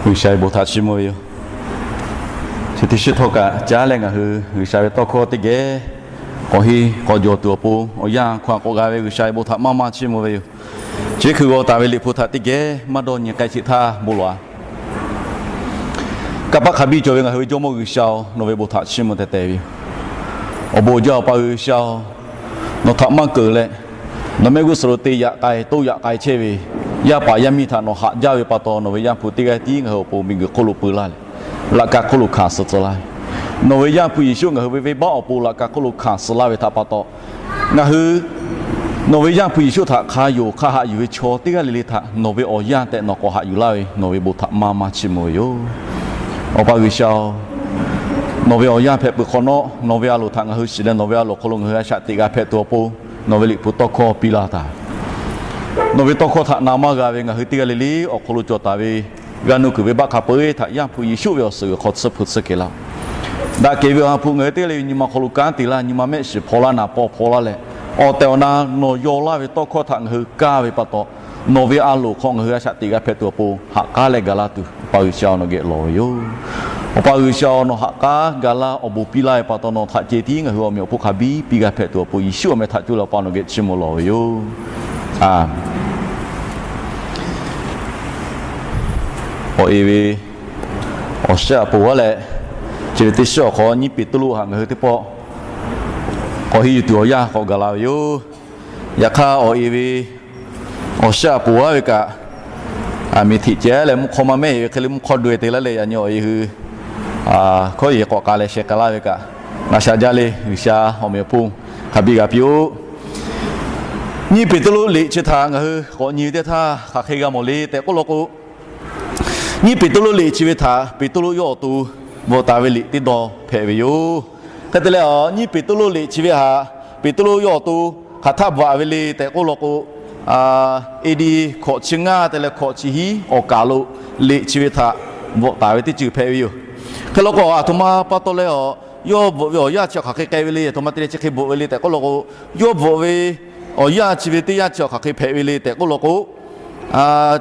G'uiˬsha ve bon htaꞈ chiˇ mvuh ve yoˬ. Chi teˇ shiˉ htawˇ kaꞈ caˉ leh ngaˬ hui G'uiˬsha ve tawˇ hkawˇ teˇ geh k'awꞈ henˇ k'awꞈ jawˬ tuˬ awˬ pon, awˬ yanˇ hkawˇ k'awꞈ g'a ve G'uiˬsha ve bon htaꞈ maˇ maˇ chiˇ mvuh ve yoˬ. Chi hkui g'aw taˍ ve liꞈ hpu htaꞈ teˇ geh maˇ dawˇ nyi k'ai sheˍ htaˇ bon lawˬ-a. Kanˇ paˆ hk'a biˇ cawˬ ve ngaˬ hui ve Jawˇmawˇ G'uiˬsha-oˬ, nawˬ ve bon htaꞈ chiˇ mvuh teh teh ve yoˬ. Awˬ bon jaˇ Awˬ pa G'uiˬsha-oˬ, nawˬ htaꞈ maˇ keunˍ leh, nawˬ mehˆ g'uˇ suhˍ lo te yaꞈ k'ai toˇ yaꞈ k'ai chehˇ ve yaˇ paˍ yaˇ miˇ htaꞈ nawˬ haꞈ jaˇ ve pa taw, nawˬ ve Yaˇ hpu teˇ g'aˇ tiˉ ngaˬ hui awˬ pon miˬguiˬ hk'oˆ lo peu laˇ leh, laꞈ ka hk'oˆ lo hkanˍ suh tcuh laˇ ve, nawˬ ve Yaˇ hpu Yeˍsuˆ ngaˬ hui ve venˇbaˆ awˬ pon laꞈ ka hk'oˆ lo hkanˍ suh laˇ ve htaꞈ pa taw, ngaˬ hui nawˬ ve Yaˇ hpu Yeˍsuˆ htaꞈ hk'a yonˍ hk'a haꞈ yuˬ ve chaw teˇ g'aˇ le le htaꞈ nawˬ ve awˬ yanˇ tehꞈ nawˬ k'awꞈ haꞈ yuˬ laˇ ve, nawˬ ve bon htaꞈ maˇ maˇ chiˇ mvuh ve yoˬ. Awˬ pa G'uiˬsha-oˬ, nawˬ ve awˬ yanˇ hpehꞈ peuˬ hk'awꞈ nawˉ, nawˬ ve a loˍ htaꞈ ngaˬ hui shiˍ leh, nawˬ ve a loˍ hk'aw lo ngaˬ hui a shaꞈ teꞈ g'a hpehꞈ tuˬ awˬ pon nawˬ ve liꞈ hpu tawˇ hkawˇ piˇ laˇ taˍ. Nawˬ ve tawˇ hkawˇ htaꞈ na maˇ g'a ve ngaˬ hui teˇ g'aˇ le le awˬ hk'aw lo cawˬ taˍ ve g'a nuˇ kuiˬ ve baˆ hk'a peu-eˬ htaꞈ Yaˇ hpu Yeˍsuˆ ve awˬ suhˍ g'uiˬ hk'aw tsuhˇ hpu tsuhˇ kehˬ laˇ-oˬ. Daꞈ kehˬ ve awˬ ha hpu ngaˬ hui teˇ g'aˇ le ve nyi ma hk'aw lo kanˉ te laˇ, nyi ma mehˆ shiˍ hpaw laˇ, naˍ paw hpaw laˇ leh, awˬ tehˬ awˬ na nawˬ yaw laˇ ve tawˇ hkawˇ htaꞈ ngaˬ hui kaˇ ve pa taw, nawˬ ve a loˍ hk'aw ngaˬ hui a shaꞈ teꞈ g'a hpehꞈ tuˬ awˬ pon haꞈ k'aˉ leh gaˬ laˇ tuˬ, Awˬ pa G'uiˬsha nawˬ geh lawˬ ve yoˬ. Awˬ pa G'uiˬsha, nawˬ haꞈ k'aˉ gaˬ laˇ, awˬ bon piˇ laˇ ve pa taw, nawˬ htaꞈ ceh tiˉ ngaˬ hui awˬ meꞈ awˬ hponˇ hk'a biˇ piˇ g'a hpehꞈ tuˬ awˬ pon, Yeˍsuˆ awˬ meh htaꞈ coˇ leh Awˬ pa nawˬ geh chiˇ mvuh lawˬ ve yoˬ. A Awˬ e ve awˬ shiˉ aꞈ poˍ aˉ leh, chi ve teˇ shiˉ awˬ hk'aw nyiˇ Peˍtruˆ htaꞈ ngaˬ hui teˇ pawˆ k'awꞈ henˇ yuˬ tuˬ awˬ yanˇ k'awꞈ gaˬ la ve yoˬ. Yaꞈ hk'aˇ awˬ e ve awˬ shiˉ aꞈ poˍ aˉ ve kaꞈ, miˬ hteꞈ ceh leh mvuhˇ hk'awˇ maˇ mehˉ ve hk'e le mvuhˇ hk'awˇ do-e te laˇ leh, yaꞈ nyi awˬ e hui hkawˉ yeˬ k'awꞈ k'ai leh sheh k'ai laˇ ve kaꞈ, ngaˬ sha jaˇ le. G'uiˬsha awˬ meꞈ awˬ hponˇ hk'a biˇ g'a piˇ-oˆ. Nyiˇ Peˍtruˆ liꞈ chi htaꞈ ngaˬ hui k'awꞈ nyi ve teˇ htaˇ hk'aˬ hk'e g'a mawˬ le tehꞈ k'oˆ law k'o, nyiˇ Peˍtruˆ liꞈ chi ve htaꞈ Peˍtruˆ yawˇ awˬ to bvuhꞈ taˍ ve liꞈ teˇ dawˇ hpehꞈ ve yoˬ. Hk'e te leh, nyiˇ Peˍtruˆ liꞈ chi ve htaꞈ Peˍtruˆ yawˇ awˬ to hk'aˬ htaˇ bvuhꞈ ve le tehꞈ k'oˆ law k'o, A D hkawꞈ chi ngaˇ te leh hkawꞈ chi hiˉ awˬ kaˍ lo liꞈ chi ve htaꞈ bvuhꞈ taˍ ve teˇ ceuˬ hpehꞈ ve yoˬ. Hk'e law k'o, aˬ htoꞈ ma pa taw leh, yawˇ bvuhꞈ ve awˬ yanˇ chi hk'aˬ hk'e k'ai ve le, aˬ htoꞈ ma te leh chi hk'e bvuhꞈ ve le tehꞈ k'oˆ law k'o, yawˇ bvuhꞈ ve awˬ yanˇ chi ve teˇ yanˇ chi hk'aˬ hk'e hpehꞈ ve le tehꞈ k'oˆ law k'o,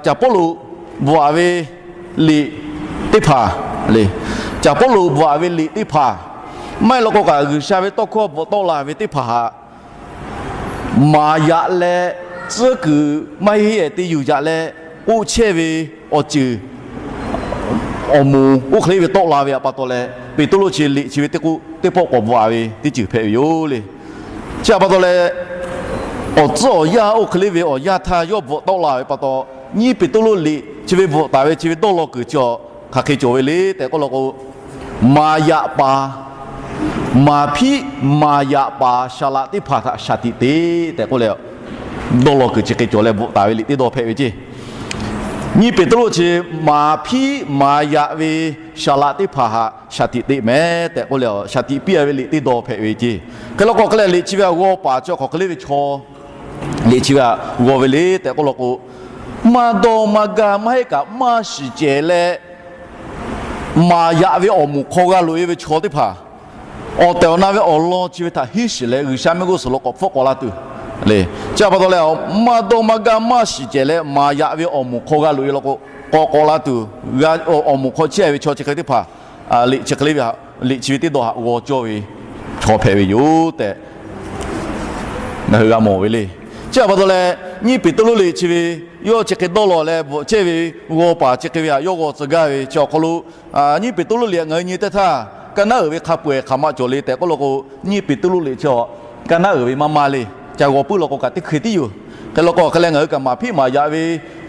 Caˍ Pawˇluꞈ bvuhꞈ ve liꞈ teˇ hpaˍ le. Caˍ Pawˇluꞈ bvuhꞈ ve liꞈ teˇ hpaˍ, maˇ heˆ law k'o kaꞈ G'uiˬsha ve tawˇ hkawˇ bvuhꞈ tawˆ la ve teˇ hpaˍ htaꞈ maˍ yaꞈ leh, tcuhˉ kuiˬ maˇ heˆ te yuˬ yaꞈ leh k'oˆ chehˇ ve awˬ ceuˬ awˬ moˍ oˇ hk'e le ve tawˆ la ve pa taw leh, Peˍtruˆ chi liꞈ chi ve teˇ k'oˆ teˇ pawˆ k'awꞈ bvuhꞈ ve teˇ ceuˬ hpehꞈ ve yoˬ le. Chi htaꞈ pa taw leh, awˬ tcuhˉ awˬ yanˇ oˇ hk'e le ve awˬ yanˇ htaˇ yawˇ bvuhꞈ tawˆ la ve pa taw, nyiˇ Peˍtruˆ liꞈ chi ve bvuhꞈ taˍ ve chi ve dawˇ law kuiˬ chi hk'aˬ hk'e cawˬ ve le tehꞈ k'oˆ law k'o, maˍ yaꞈ paˍ, maˍ hpiˆ maˍ yaꞈ paˍ shaˍ laꞈ teˇ hpaˍ htaꞈ shaˍ tiꞈ te tehꞈ k'oˆ leh, dawˇ law kuiˬ chi hk'e cawˬ leh bvuhꞈ taˍ ve liꞈ teˇ dawˇ hpehꞈ ve ceˇ. Nyiˇ Peˍtruˆ chi maˍ hpiˆ maˍ yaꞈ ve shaˍ laꞈ teˇ hpaˍ htaꞈ shaˍ tiꞈ te mehˍ tehꞈ k'oˆ leh, shaˍ tiꞈ piˇ ve liꞈ teˇ dawˇ hpehꞈ ve ceˇ. Hk'e law k'o hk'e leh, liꞈ chi ve htaꞈ g'aw paˍ chi hk'aˬ hk'e le ve chaw liꞈ chi ve htaꞈ g'aw ve le tehꞈ k'oˆ law k'o, maˇ dawˇ maˇ gaˇ maˇ heˆ kaꞈ maˇ shiˍ cehˬ leh, maˍ yaꞈ ve awˬ moˍ hk'aw g'a loꞈ-e ve chaw teˇ hpaˍ, awˬ tehˬ awˬ na ve awˬ lawn chi ve htaꞈ hiˉ shiˍ leh G'uiˬsha mehˆ g'uˇ suhˍ lo k'awꞈ hpfuhˆ k'awꞈ la tuˬ le. Chi htaꞈ pa taw leh, maˇ dawˇ maˇ gaˇ maˇ shiˍ cehˬ leh maˍ yaꞈ ve awˬ moˍ hk'aw g'a loꞈ-e law k'o, k'awꞈ k'awꞈ la tuˬ, awˬ moˍ hk'aw chehˇ ve chaw chi hk'e teˇ hpaˍ, liꞈ chi hk'e le ve, liꞈ chi ve teˇ dawˇ htaꞈ g'aw cawˇ ve chaw hpehꞈ ve yoˬ tehꞈ ngaˬ hui g'a mawˬ ve le. Chi htaꞈ pa taw leh, nyiˇ Peˍtruˆ liꞈ chi ve yawˇ chi hk'e dawˇ law leh bvuhꞈ chehˇ ve g'aw paˍ chi hk'e ve htaꞈ yawˇ g'aw tcuh gaˇ ve chi awˬ hk'aw lo, nyiˇ Peˍtruˆ liꞈ ngaˬ hui nyi teˇ htaˇ, kaˇ naˉ uiˍ ve hk'a peu-eˬ hk'aˬ ma cawˬ le tehꞈ k'oˆ law k'o, nyiˇ Peˍtruˆ liꞈ chi kaˇ naˉ uiˍ ve maˇ maˇ le. Ca g'aw puiˉ law k'o kaꞈ teˇ hkui tiˉ yoˬ. Hk'e law k'o hk'e leh, ngaˬ hui kaꞈ maˍ hpiˆ maˍ yaꞈ ve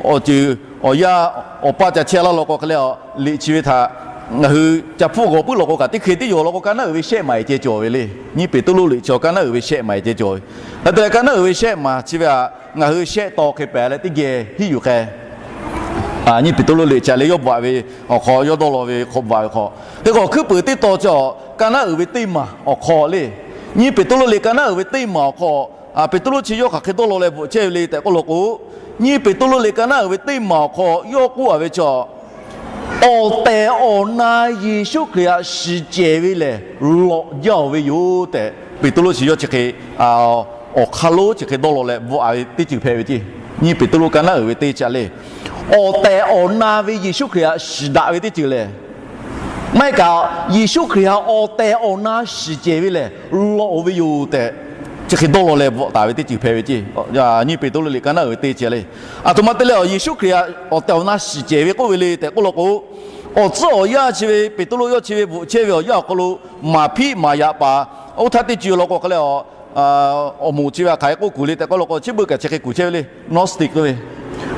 awˬ ceuˬ awˬ yanˇ awˬ paˇ ca chehˇ laˇ law k'o hk'e leh, liꞈ chi ve htaꞈ ngaˬ hui ca hpfuhˆ g'aw puiˉ law k'o kaꞈ teˇ hkui tiˉ yoˬ. Law k'o, kaˇ naˉ uiˍ ve shehˆ maˍ-e ceh cawˬ ve le. Nyiˇ Peˍtruˆ liꞈ chi kaˇ naˉ uiˍ ve shehˆ maˍ-e ceh cawˬ ve. Hk'e te leh, kaˇ naˉ uiˍ ve shehˆ maˍ chi ve htaꞈ ngaˬ hui shehˆ taw hk'e pehˍ leh teˇ geh hiˉ yuˬ k'ai. Nyiˇ Peˍtruˆ liꞈ chi leh yawˇ bvuhꞈ ve awˬ hk'aw, yawˇ dawˇ law ve hk'aw bvuhꞈ ve hk'aw, hk'e k'o, hkuiˉ puiˍ teˇ taw chi kaˇ naˉ uiˍ ve teˇ maˬ awˬ hk'aw le. Nyiˇ Peˍtruˆ liꞈ kaˇ naˉ uiˍ ve teˇ maˬ awˬ hk'aw, Peˍtruˆ chi yawˇ hk'aˬ hk'e dawˇ law leh bvuhꞈ chehˇ ve le tehꞈ k'oˆ law k'o, nyiˇ Peˍtruˆ liꞈ kaˇ naˉ uiˍ ve teˇ maˬ awˬ hk'aw yawˇ k'oˆ-a ve chi, awˬ tehˬ awˬ na Yeˍsuˆ Hkriꞈ htaꞈ shiˍ cehˬ ve lehˬ, lawꞈ jaˇ-oˬ ve yoˬ tehꞈ, Peˍtruˆ chi yawˇ chi hk'e awˬ hk'aˇ lonˉ chi hk'e dawˇ law leh bvuhꞈ-a ve teˇ ceuˬ hpehꞈ ve ceˇ. Nyiˇ Peˍtruˆ kaˇ naˉ uiˍ ve teˇ chi lehˬ, Awˬ tehˬ awˬ na ve Yeˍsuˆ Hkriꞈ htaꞈ shiˍ daꞈ ve teˇ ceuˬ lehˬ, maˇ heˆ kaꞈ Yeˍsuˆ Hkriꞈ htaꞈ awˬ tehˬ awˬ na shiˍ cehˬ ve lehˬ, lawꞈ ve yoˬ tehꞈ, chi hk'e dawˇ law leh bvuhꞈ taˍ ve teˇ ceuˬ hpehꞈ ve ceˇ. Nyiˇ Peˍtruˆ liꞈ ka naˉ uiˍ ve teˇ ceuˬ le. Aˬ htoꞈ ma te leh, Yeˍsuˆ Hkriꞈ htaꞈ awˬ tehˬ awˬ na shiˍ cehˬ ve k'oˆ ve le tehꞈ k'oˆ law k'o, awˬ tcuhˉ awˬ yanˇ chi ve Peˍtruˆ yawˇ chi ve bvuhꞈ chehˇ ve awˬ yanˇ awˬ hk'aw lo, maˍ hpiˆ maˍ yaꞈ paˍ oˇ htaˇ teˇ ceuˬ law k'o hk'e leh, awˬ moˍ chi ve hk'aˬ hk'e k'oˆ kuˬ le tehꞈ k'oˆ law k'o, chi beuꞈ kaꞈ chi hk'e kuˬ chehˇ ve le. Gnostic k'oˆ ve,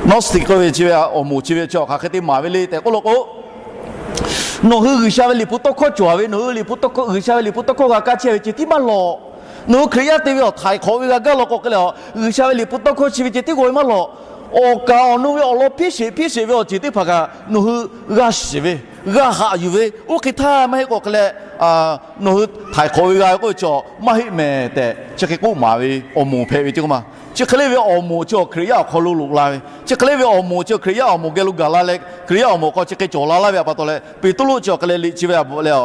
Gnostic k'oˆ ve chi ve awˬ moˍ chi ve chi hk'aˬ hk'e te maˍ ve le tehꞈ k'oˆ law k'o, nawˬ hui G'uiˬsha ve Liꞈ hpu tawˇ hkawˇ cawˬ ve, nawˬ hui Liꞈ hpu tawˇ hkawˇ, G'uiˬsha ve Liꞈ hpu tawˇ hkawˇ g'a kaˇ chehˇ ve ceh tiˉ maˇ lawꞈ. Nawˬ hui Hkriꞈ yaˇ te ve awˬ htaiˍ hk'awꞈ ve g'a gaˇ law k'o hk'e leh, G'uiˬsha ve Liꞈ hpu tawˇ hkawˇ chi ve ceh tiˉ k'oˆ ve maˇ lawꞈ. Awˬ kaˍ awˬ nu ve awˬ lawn hpiˇ sheˍ hpiˇ sheˍ ve awˬ ceuˬ teˇ hpaˍ kaꞈ nawˬ hui g'a shiˍ ve, g'a haꞈ yuˬ ve, oˇ hk'e htaˇ maˇ heˆ k'o hk'e leh, nawˬ hui htaiˍ hk'awꞈ ve g'a ve k'oˆ ve chi maˇ heˆ mehˍ tehꞈ, chi hk'e k'oˆ maˍ ve awˬ moˍ hpehꞈ ve ceˇ k'oˆ ma. Chi hk'e le ve awˬ moˍ chi Hkriꞈ yaˇ awˬ hk'aw lo loꞈ la ve, chi hk'e le ve awˬ moˍ chi Hkriꞈ yaˇ awˬ moˍ geh lo gaˬ la leh, Hkriꞈ yaˇ awˬ moˍ hk'aw chi hk'e cawˬ la laˇ ve pa taw leh, Peˍtruˆ chi awˬ hk'e leh liꞈ chi ve a bvuhꞈ leh,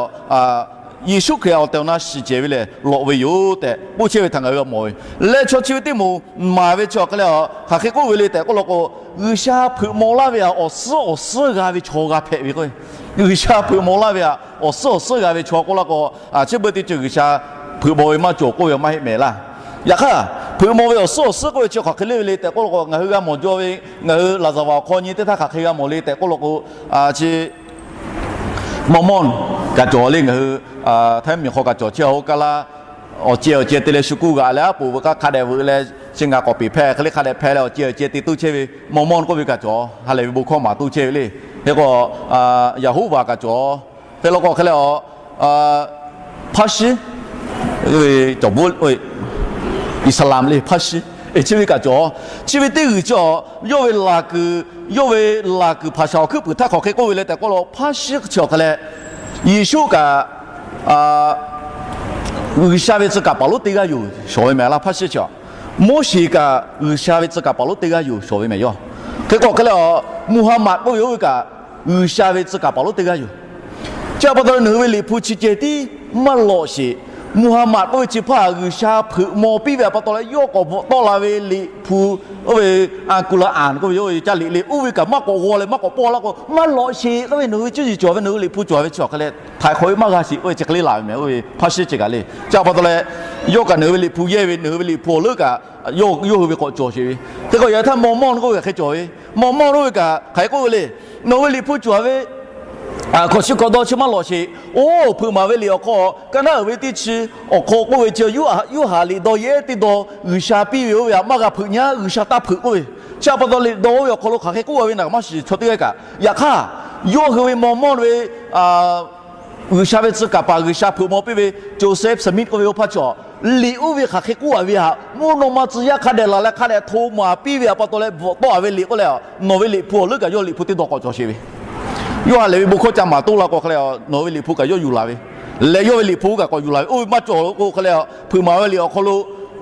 Yeˍsuˆ Hkriꞈ awˬ tehˬ awˬ na shiˍ cehˬ ve lehˬ, lawꞈ ve yoˬ tehꞈ k'oˆ chehˇ ve htaꞈ ngaˬ hui g'a mawˬ ve. Leh chaw chi ve teˇ moˍ maˍ ve chi awˬ hk'e leh, hk'aˬ hk'e k'oˆ ve le tehꞈ k'oˆ law k'o, G'uiˬsha hpeuꞈ maw laˇ ve htaꞈ awˬ suhˉ awˬ suhˉ g'a ve chaw g'a hpehꞈ ve k'o, G'uiˬsha hpeuꞈ maw laˇ ve htaꞈ awˬ suhˉ awˬ suhˉ g'a ve chaw k'oˆ laˇ k'o, chi beuꞈ teˇ ceuˬ G'uiˬsha hpeuꞈ maw ve maˇ cawˬ k'oˆ ve maˇ heˆ mehˍ laˇ. Yaꞈ hk'aˇ, hpeuꞈ maw ve awˬ suhˉ awˬ suhˉ k'oˆ ve chi hk'aˬ hk'e le ve le tehꞈ k'oˆ law k'o, ngaˬ hui g'a mawˬ jaw ve, ngaˬ hui laˍzaˍvaˍ awˬ hk'aw nyi teˇ htaˇ hk'aˬ hk'e g'a mawˬ le tehꞈ k'oˆ law k'o, chi Mawˇmawˇ kaꞈ cawˬ le. Ngaˬ hui htaiˇ miˬ hk'aw kaꞈ cawˬ chehˇ a, oˇ kaˇ laˇ awˬ ceh awˬ ceh te leh shu kuˇ g'aꞈ leh aˉ poꞈ veuꞈ k'aˇ hk'a dehꞈ veuꞈ leh, chi ngaˬ k'awꞈ peꞈ hpehˇ hk'e le hk'a dehꞈ hpehˇ leh awˬ ceh awˬ ceh te tuˬ chehˇ ve Mawˇmawˇ k'oˆ ve kaꞈ cawˬ. Ha lehˬ ve bon hkawˇ maˍ tuˬ chehˇ ve le. Hk'e k'o, Yeˍhoˆvaˍ kaꞈ cawˬ. Hk'e law k'o hk'e leh a, hpaˇ shiˉ, cawˬ bvuhˆ, Iˉsaˍlaˆm le hpaˇ shiˉ, chi ve kaꞈ cawˬ. Chi ve teˇ g'uiˬ chi a, yawˇ ve laˬ kuiˬ, yawˇ ve laˬ kuiˬ hpaˍ shaˍ awˬ hkuiˉ puiˍ htaˇ hk'aˬ hk'e k'oˆ ve le tehꞈ k'oˆ law, hpaˇ shiˉ chi awˬ hk'e leh, Yeˍsuˆ kaꞈ G'uiˬsha ve tcuh kaˍ paˍ lonˉ teˇ g'aˇ yoˬ shawˍ ve mehˍ laˇ. Hpaˇ shiˉ chi a, Moˉseˍ kaꞈ G'uiˬsha ve tcuh kaˍ paˍ lonˉ teˇ g'aˇ yoˬ shawˍ ve mehˍ yaˇ. Hk'e k'o hk'e leh a, Muˍhaˍmaꞈ k'oˆ ve oˇ ve kaꞈ G'uiˬsha ve tcuh kaˍ paˍ lonˉ teˇ g'aˇ yoˬ. Chi a pa taw leh nawˬ hui ve Liꞈ hpu chi ceh tiˉ maˇ lawꞈ sheˍ. Muˍhaˍmaꞈ k'oˆ ve chi hpaˇ G'uiˬsha hpeuꞈ maw piˇ ve a pa taw leh yawˇ k'awꞈ bvuhꞈ tawˆ la ve Liꞈ hpu, oˇ ve Anˍkuˍlaˍanˍ k'oˆ ve yoˬ, caˇ liꞈ le, oˇ ve kaꞈ maˇ k'awꞈ g'aw leh maˇ k'awꞈ pawˇ laˇ k'o, maˇ lawꞈ sheˍ k'oˆ ve, nawˬ hui ve cuˇ yiˍ cawˬ ve, nawˬ hui ve Liꞈ hpu cawˬ ve chi awˬ hk'e leh htaiˍ hk'awꞈ ve maˇ g'a sheˍ k'oˆ ve chi hk'e le laˬ ve mehˍ. Oˇ ve hpaˇ shiˉ chi kaꞈ le. Chi a pa taw leh, yawˇ kaꞈ nawˬ hui ve Liꞈ hpu yehˇ ve, nawˬ hui ve Liꞈ hpu awˬ leuˉ kaꞈ yawˇ hui ve k'awꞈ cawˬ sheˍ ve. Hk'e k'o yaꞈ htaˇ Mawˇmawˇ k'oˆ ve hk'e cawˬ ve, Mawˇmawˇ oˇ ve kaꞈ hk'aˬ hk'e k'oˆ ve le, nawˬ hui ve Liꞈ hpu cawˬ ve hk'awꞈ shiˉ hk'awꞈ dawˇ chi maˇ lawꞈ sheˍ. Oˇ hpeuꞈ maˍ ve liꞈ awˬ hk'aw, ka naˉ uiˍ ve teˇ chi awˬ hk'aw k'oˆ ve chi, Yoˇhanˬ liꞈ dawˇ yehˇ teˇ dawˇ G'uiˬsha piˇ ve oˇ ve htaꞈ maˇ g'a hpeuꞈ nyaˇ, G'uiˬsha taˇ hpeuꞈ k'oˆ ve. Chi a pa taw liꞈ dawˇ oˇ ve awˬ hk'aw lo hk'aˬ hk'e k'oˆ a ve naˬ maˇ shiˍ chaw teˇ g'aˇ kaꞈ. Yaꞈ hk'aˇ, yawˇ hui ve Mawˇmawˇ ve G'uiˬsha ve tcuh kaˍ paˍ G'uiˬsha hpeuꞈ maw piˇ ve Joseph Smith k'oˆ ve oˇ hpaˇ chi a, liꞈ oˇ ve hk'aˬ hk'e k'oˆ a ve htaꞈ mvuhˇ naw ma tcuh yaˇ hk'a dehꞈ laˬ leh hk'a dehꞈ hto maˍ piˇ ve a pa taw leh bvuhꞈ tawˆ a ve liꞈ k'oˆ leh, nawˬ ve Liꞈ hpu awˬ leuˉ kaꞈ yawˇ Liꞈ hpu teˇ dawˇ k'awꞈ cawˬ sheˍ ve. Yawˇ ha lehˬ ve bon hkawˇ ca maˍ toˇ la k'o hk'e leh, nawˬ ve Liꞈ hpu kaꞈ yawˇ yuˬ laˬ ve, leh yawˇ ve Liꞈ hpu kaꞈ k'awꞈ yuˬ laˬ ve. Oˇ ve maˇ cawˬ k'o hk'e leh, hpeuꞈ maˍ ve liꞈ awˬ hk'aw lo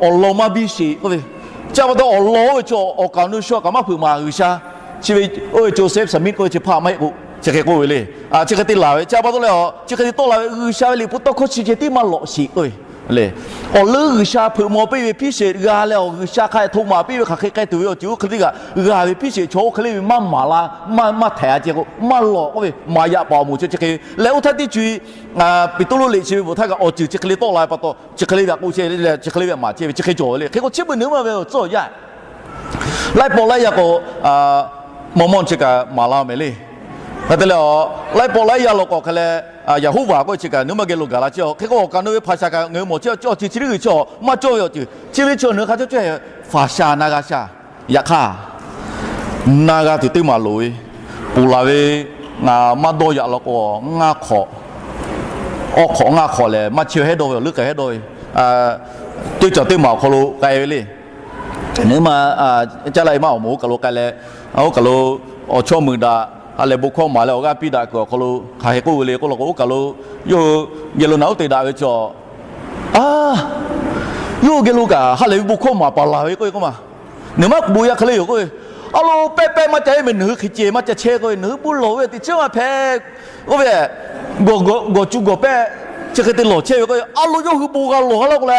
awˬ lawn maˇ biˇ sheˍ k'oˆ ve. Chi a pa taw awˬ lawn oˇ ve chi awˬ kaˍ awˬ nu shu kaꞈ maˇ hpeuꞈ maˍ G'uiˬsha. Chi ve oˇ ve Joseph Smith k'oˆ ve chi hpaˇ maˇ heˆ k'o, chi hk'e k'oˆ ve le. Chi hk'e te laˬ ve, chi a pa taw leh a, chi hk'e te tawˆ la ve, G'uiˬsha ve Liꞈ hpu tawˇ hkawˇ chi ceh tiˉ maˇ lawꞈ sheˍ k'oˆ ve le. Awˬ leuˉ G'uiˬsha hpeuꞈ maw piˇ ve hpiˇ sheˍ g'a leh, awˬ G'uiˬsha hk'a dehꞈ hto maˍ piˇ ve hk'aˬ hk'e k'ai tuˬ ve awˬ ceuˬ oˇ hk'e teˇ kaꞈ g'a ve hpiˇ sheˍ chaw oˇ hk'e le ve maˇ maˍ la, maˇ maˇ htehꞈ a ceh k'o, maˇ lawꞈ k'oˆ ve, maˍ yaꞈ paˍ awˬ moˍ chi chi hk'e leh oˇ htaˇ teˇ co e Peˍtruˆ liꞈ chi ve bvuhꞈ htaˇ kaꞈ awˬ ceuˬ chi hk'e le tawˆ la ve pa taw, chi hk'e le ve a k'oˆ chehˇ ve, chi hk'e le ve a maˍ chehˇ ve, chi hk'e cawˬ ve le. Hk'e k'o chi beuꞈ nawˬ hui ma ve awˬ tcuhˉ awˬ yaˇ laiˉ pawˆ laiˉ yaˇ k'o, Mawˇmawˇ chi kaꞈ maˍ la mehˍ le. Hk'e te leh a, laiˉ pawˆ laiˉ yaˇ law k'o hk'e leh, Yeˍhoˆvaˍ k'oˆ ve chi kaꞈ nawˬ hui ma geh lo gaˬ la chehˇ a. Hk'e k'o awˬ kaˍ awˬ nu ve hpaˍ shaˍ kaꞈ ngaˬ hui mawˬ chehˇ a, chi awˬ ceuˬ chi teˇ g'uiˬ chi a maˇ cawˇ ve awˬ ceuˬ chi ve chi nawˬ hui hk'a cawˇ cawˇ hpaˍ shaˍ na g'a shaˍ. Yaꞈ hk'aˇ, na g'a tuˬ teˇ maˬ loˍ ve, ponˬ laˬ ve, ngaˬ maˇ dawˇ yaꞈ law k'o, ngaˇ hk'awꞈ, awˇ hk'awꞈ ngaˇ hk'awꞈ lehˬ maˇ chehˇ hehˉ dawˇ ve awˬ leuˉ k'ai hehˉ dawˇ ve, teˇ cawˬ teˇ maˬ awˬ hk'aw lo k'ai ve le. Nawˬ hui ma caˇ la e maˇ awˬ moˍ oˇ kaˬ lo k'ai leh, oˇ kaˬ lo awˬ chawˇ meuꞈ daꞈ, ha lehˬ bon hkawˇ maˍ leh awˬ g'aˇ piˇ daꞈ kuiˬ awˬ hk'aw lo hk'aˬ hk'e k'oˆ ve le k'oˆ law k'o, oˇ kaˬ lo yawˇ hui geh lo naˬ uˉ te daꞈ ve chi a, yawˇ hui geh lo kaꞈ ha lehˬ ve bon hkawˇ maˍ paˍ laˬ ve k'oˆ ve k'oˆ ma. Nawˬ maˇ bon yaˇ hk'e le yoˬ k'oˆ ve, a lo pehˇ pehˇ maˇ ca heˆ mehˍ, nawˬ hui hk'e ceh maˇ ca chehˇ k'oˆ ve, nawˬ hui bon lawˬ ve teꞈ chiˉ maˇ hpehꞈ. Oˇ ve gawˬ cu gawˬ pehˇ chi hk'e te lawˬ chehˇ ve k'o, a lo yawˇ hui bon g'a lawˬ laˇ k'o le,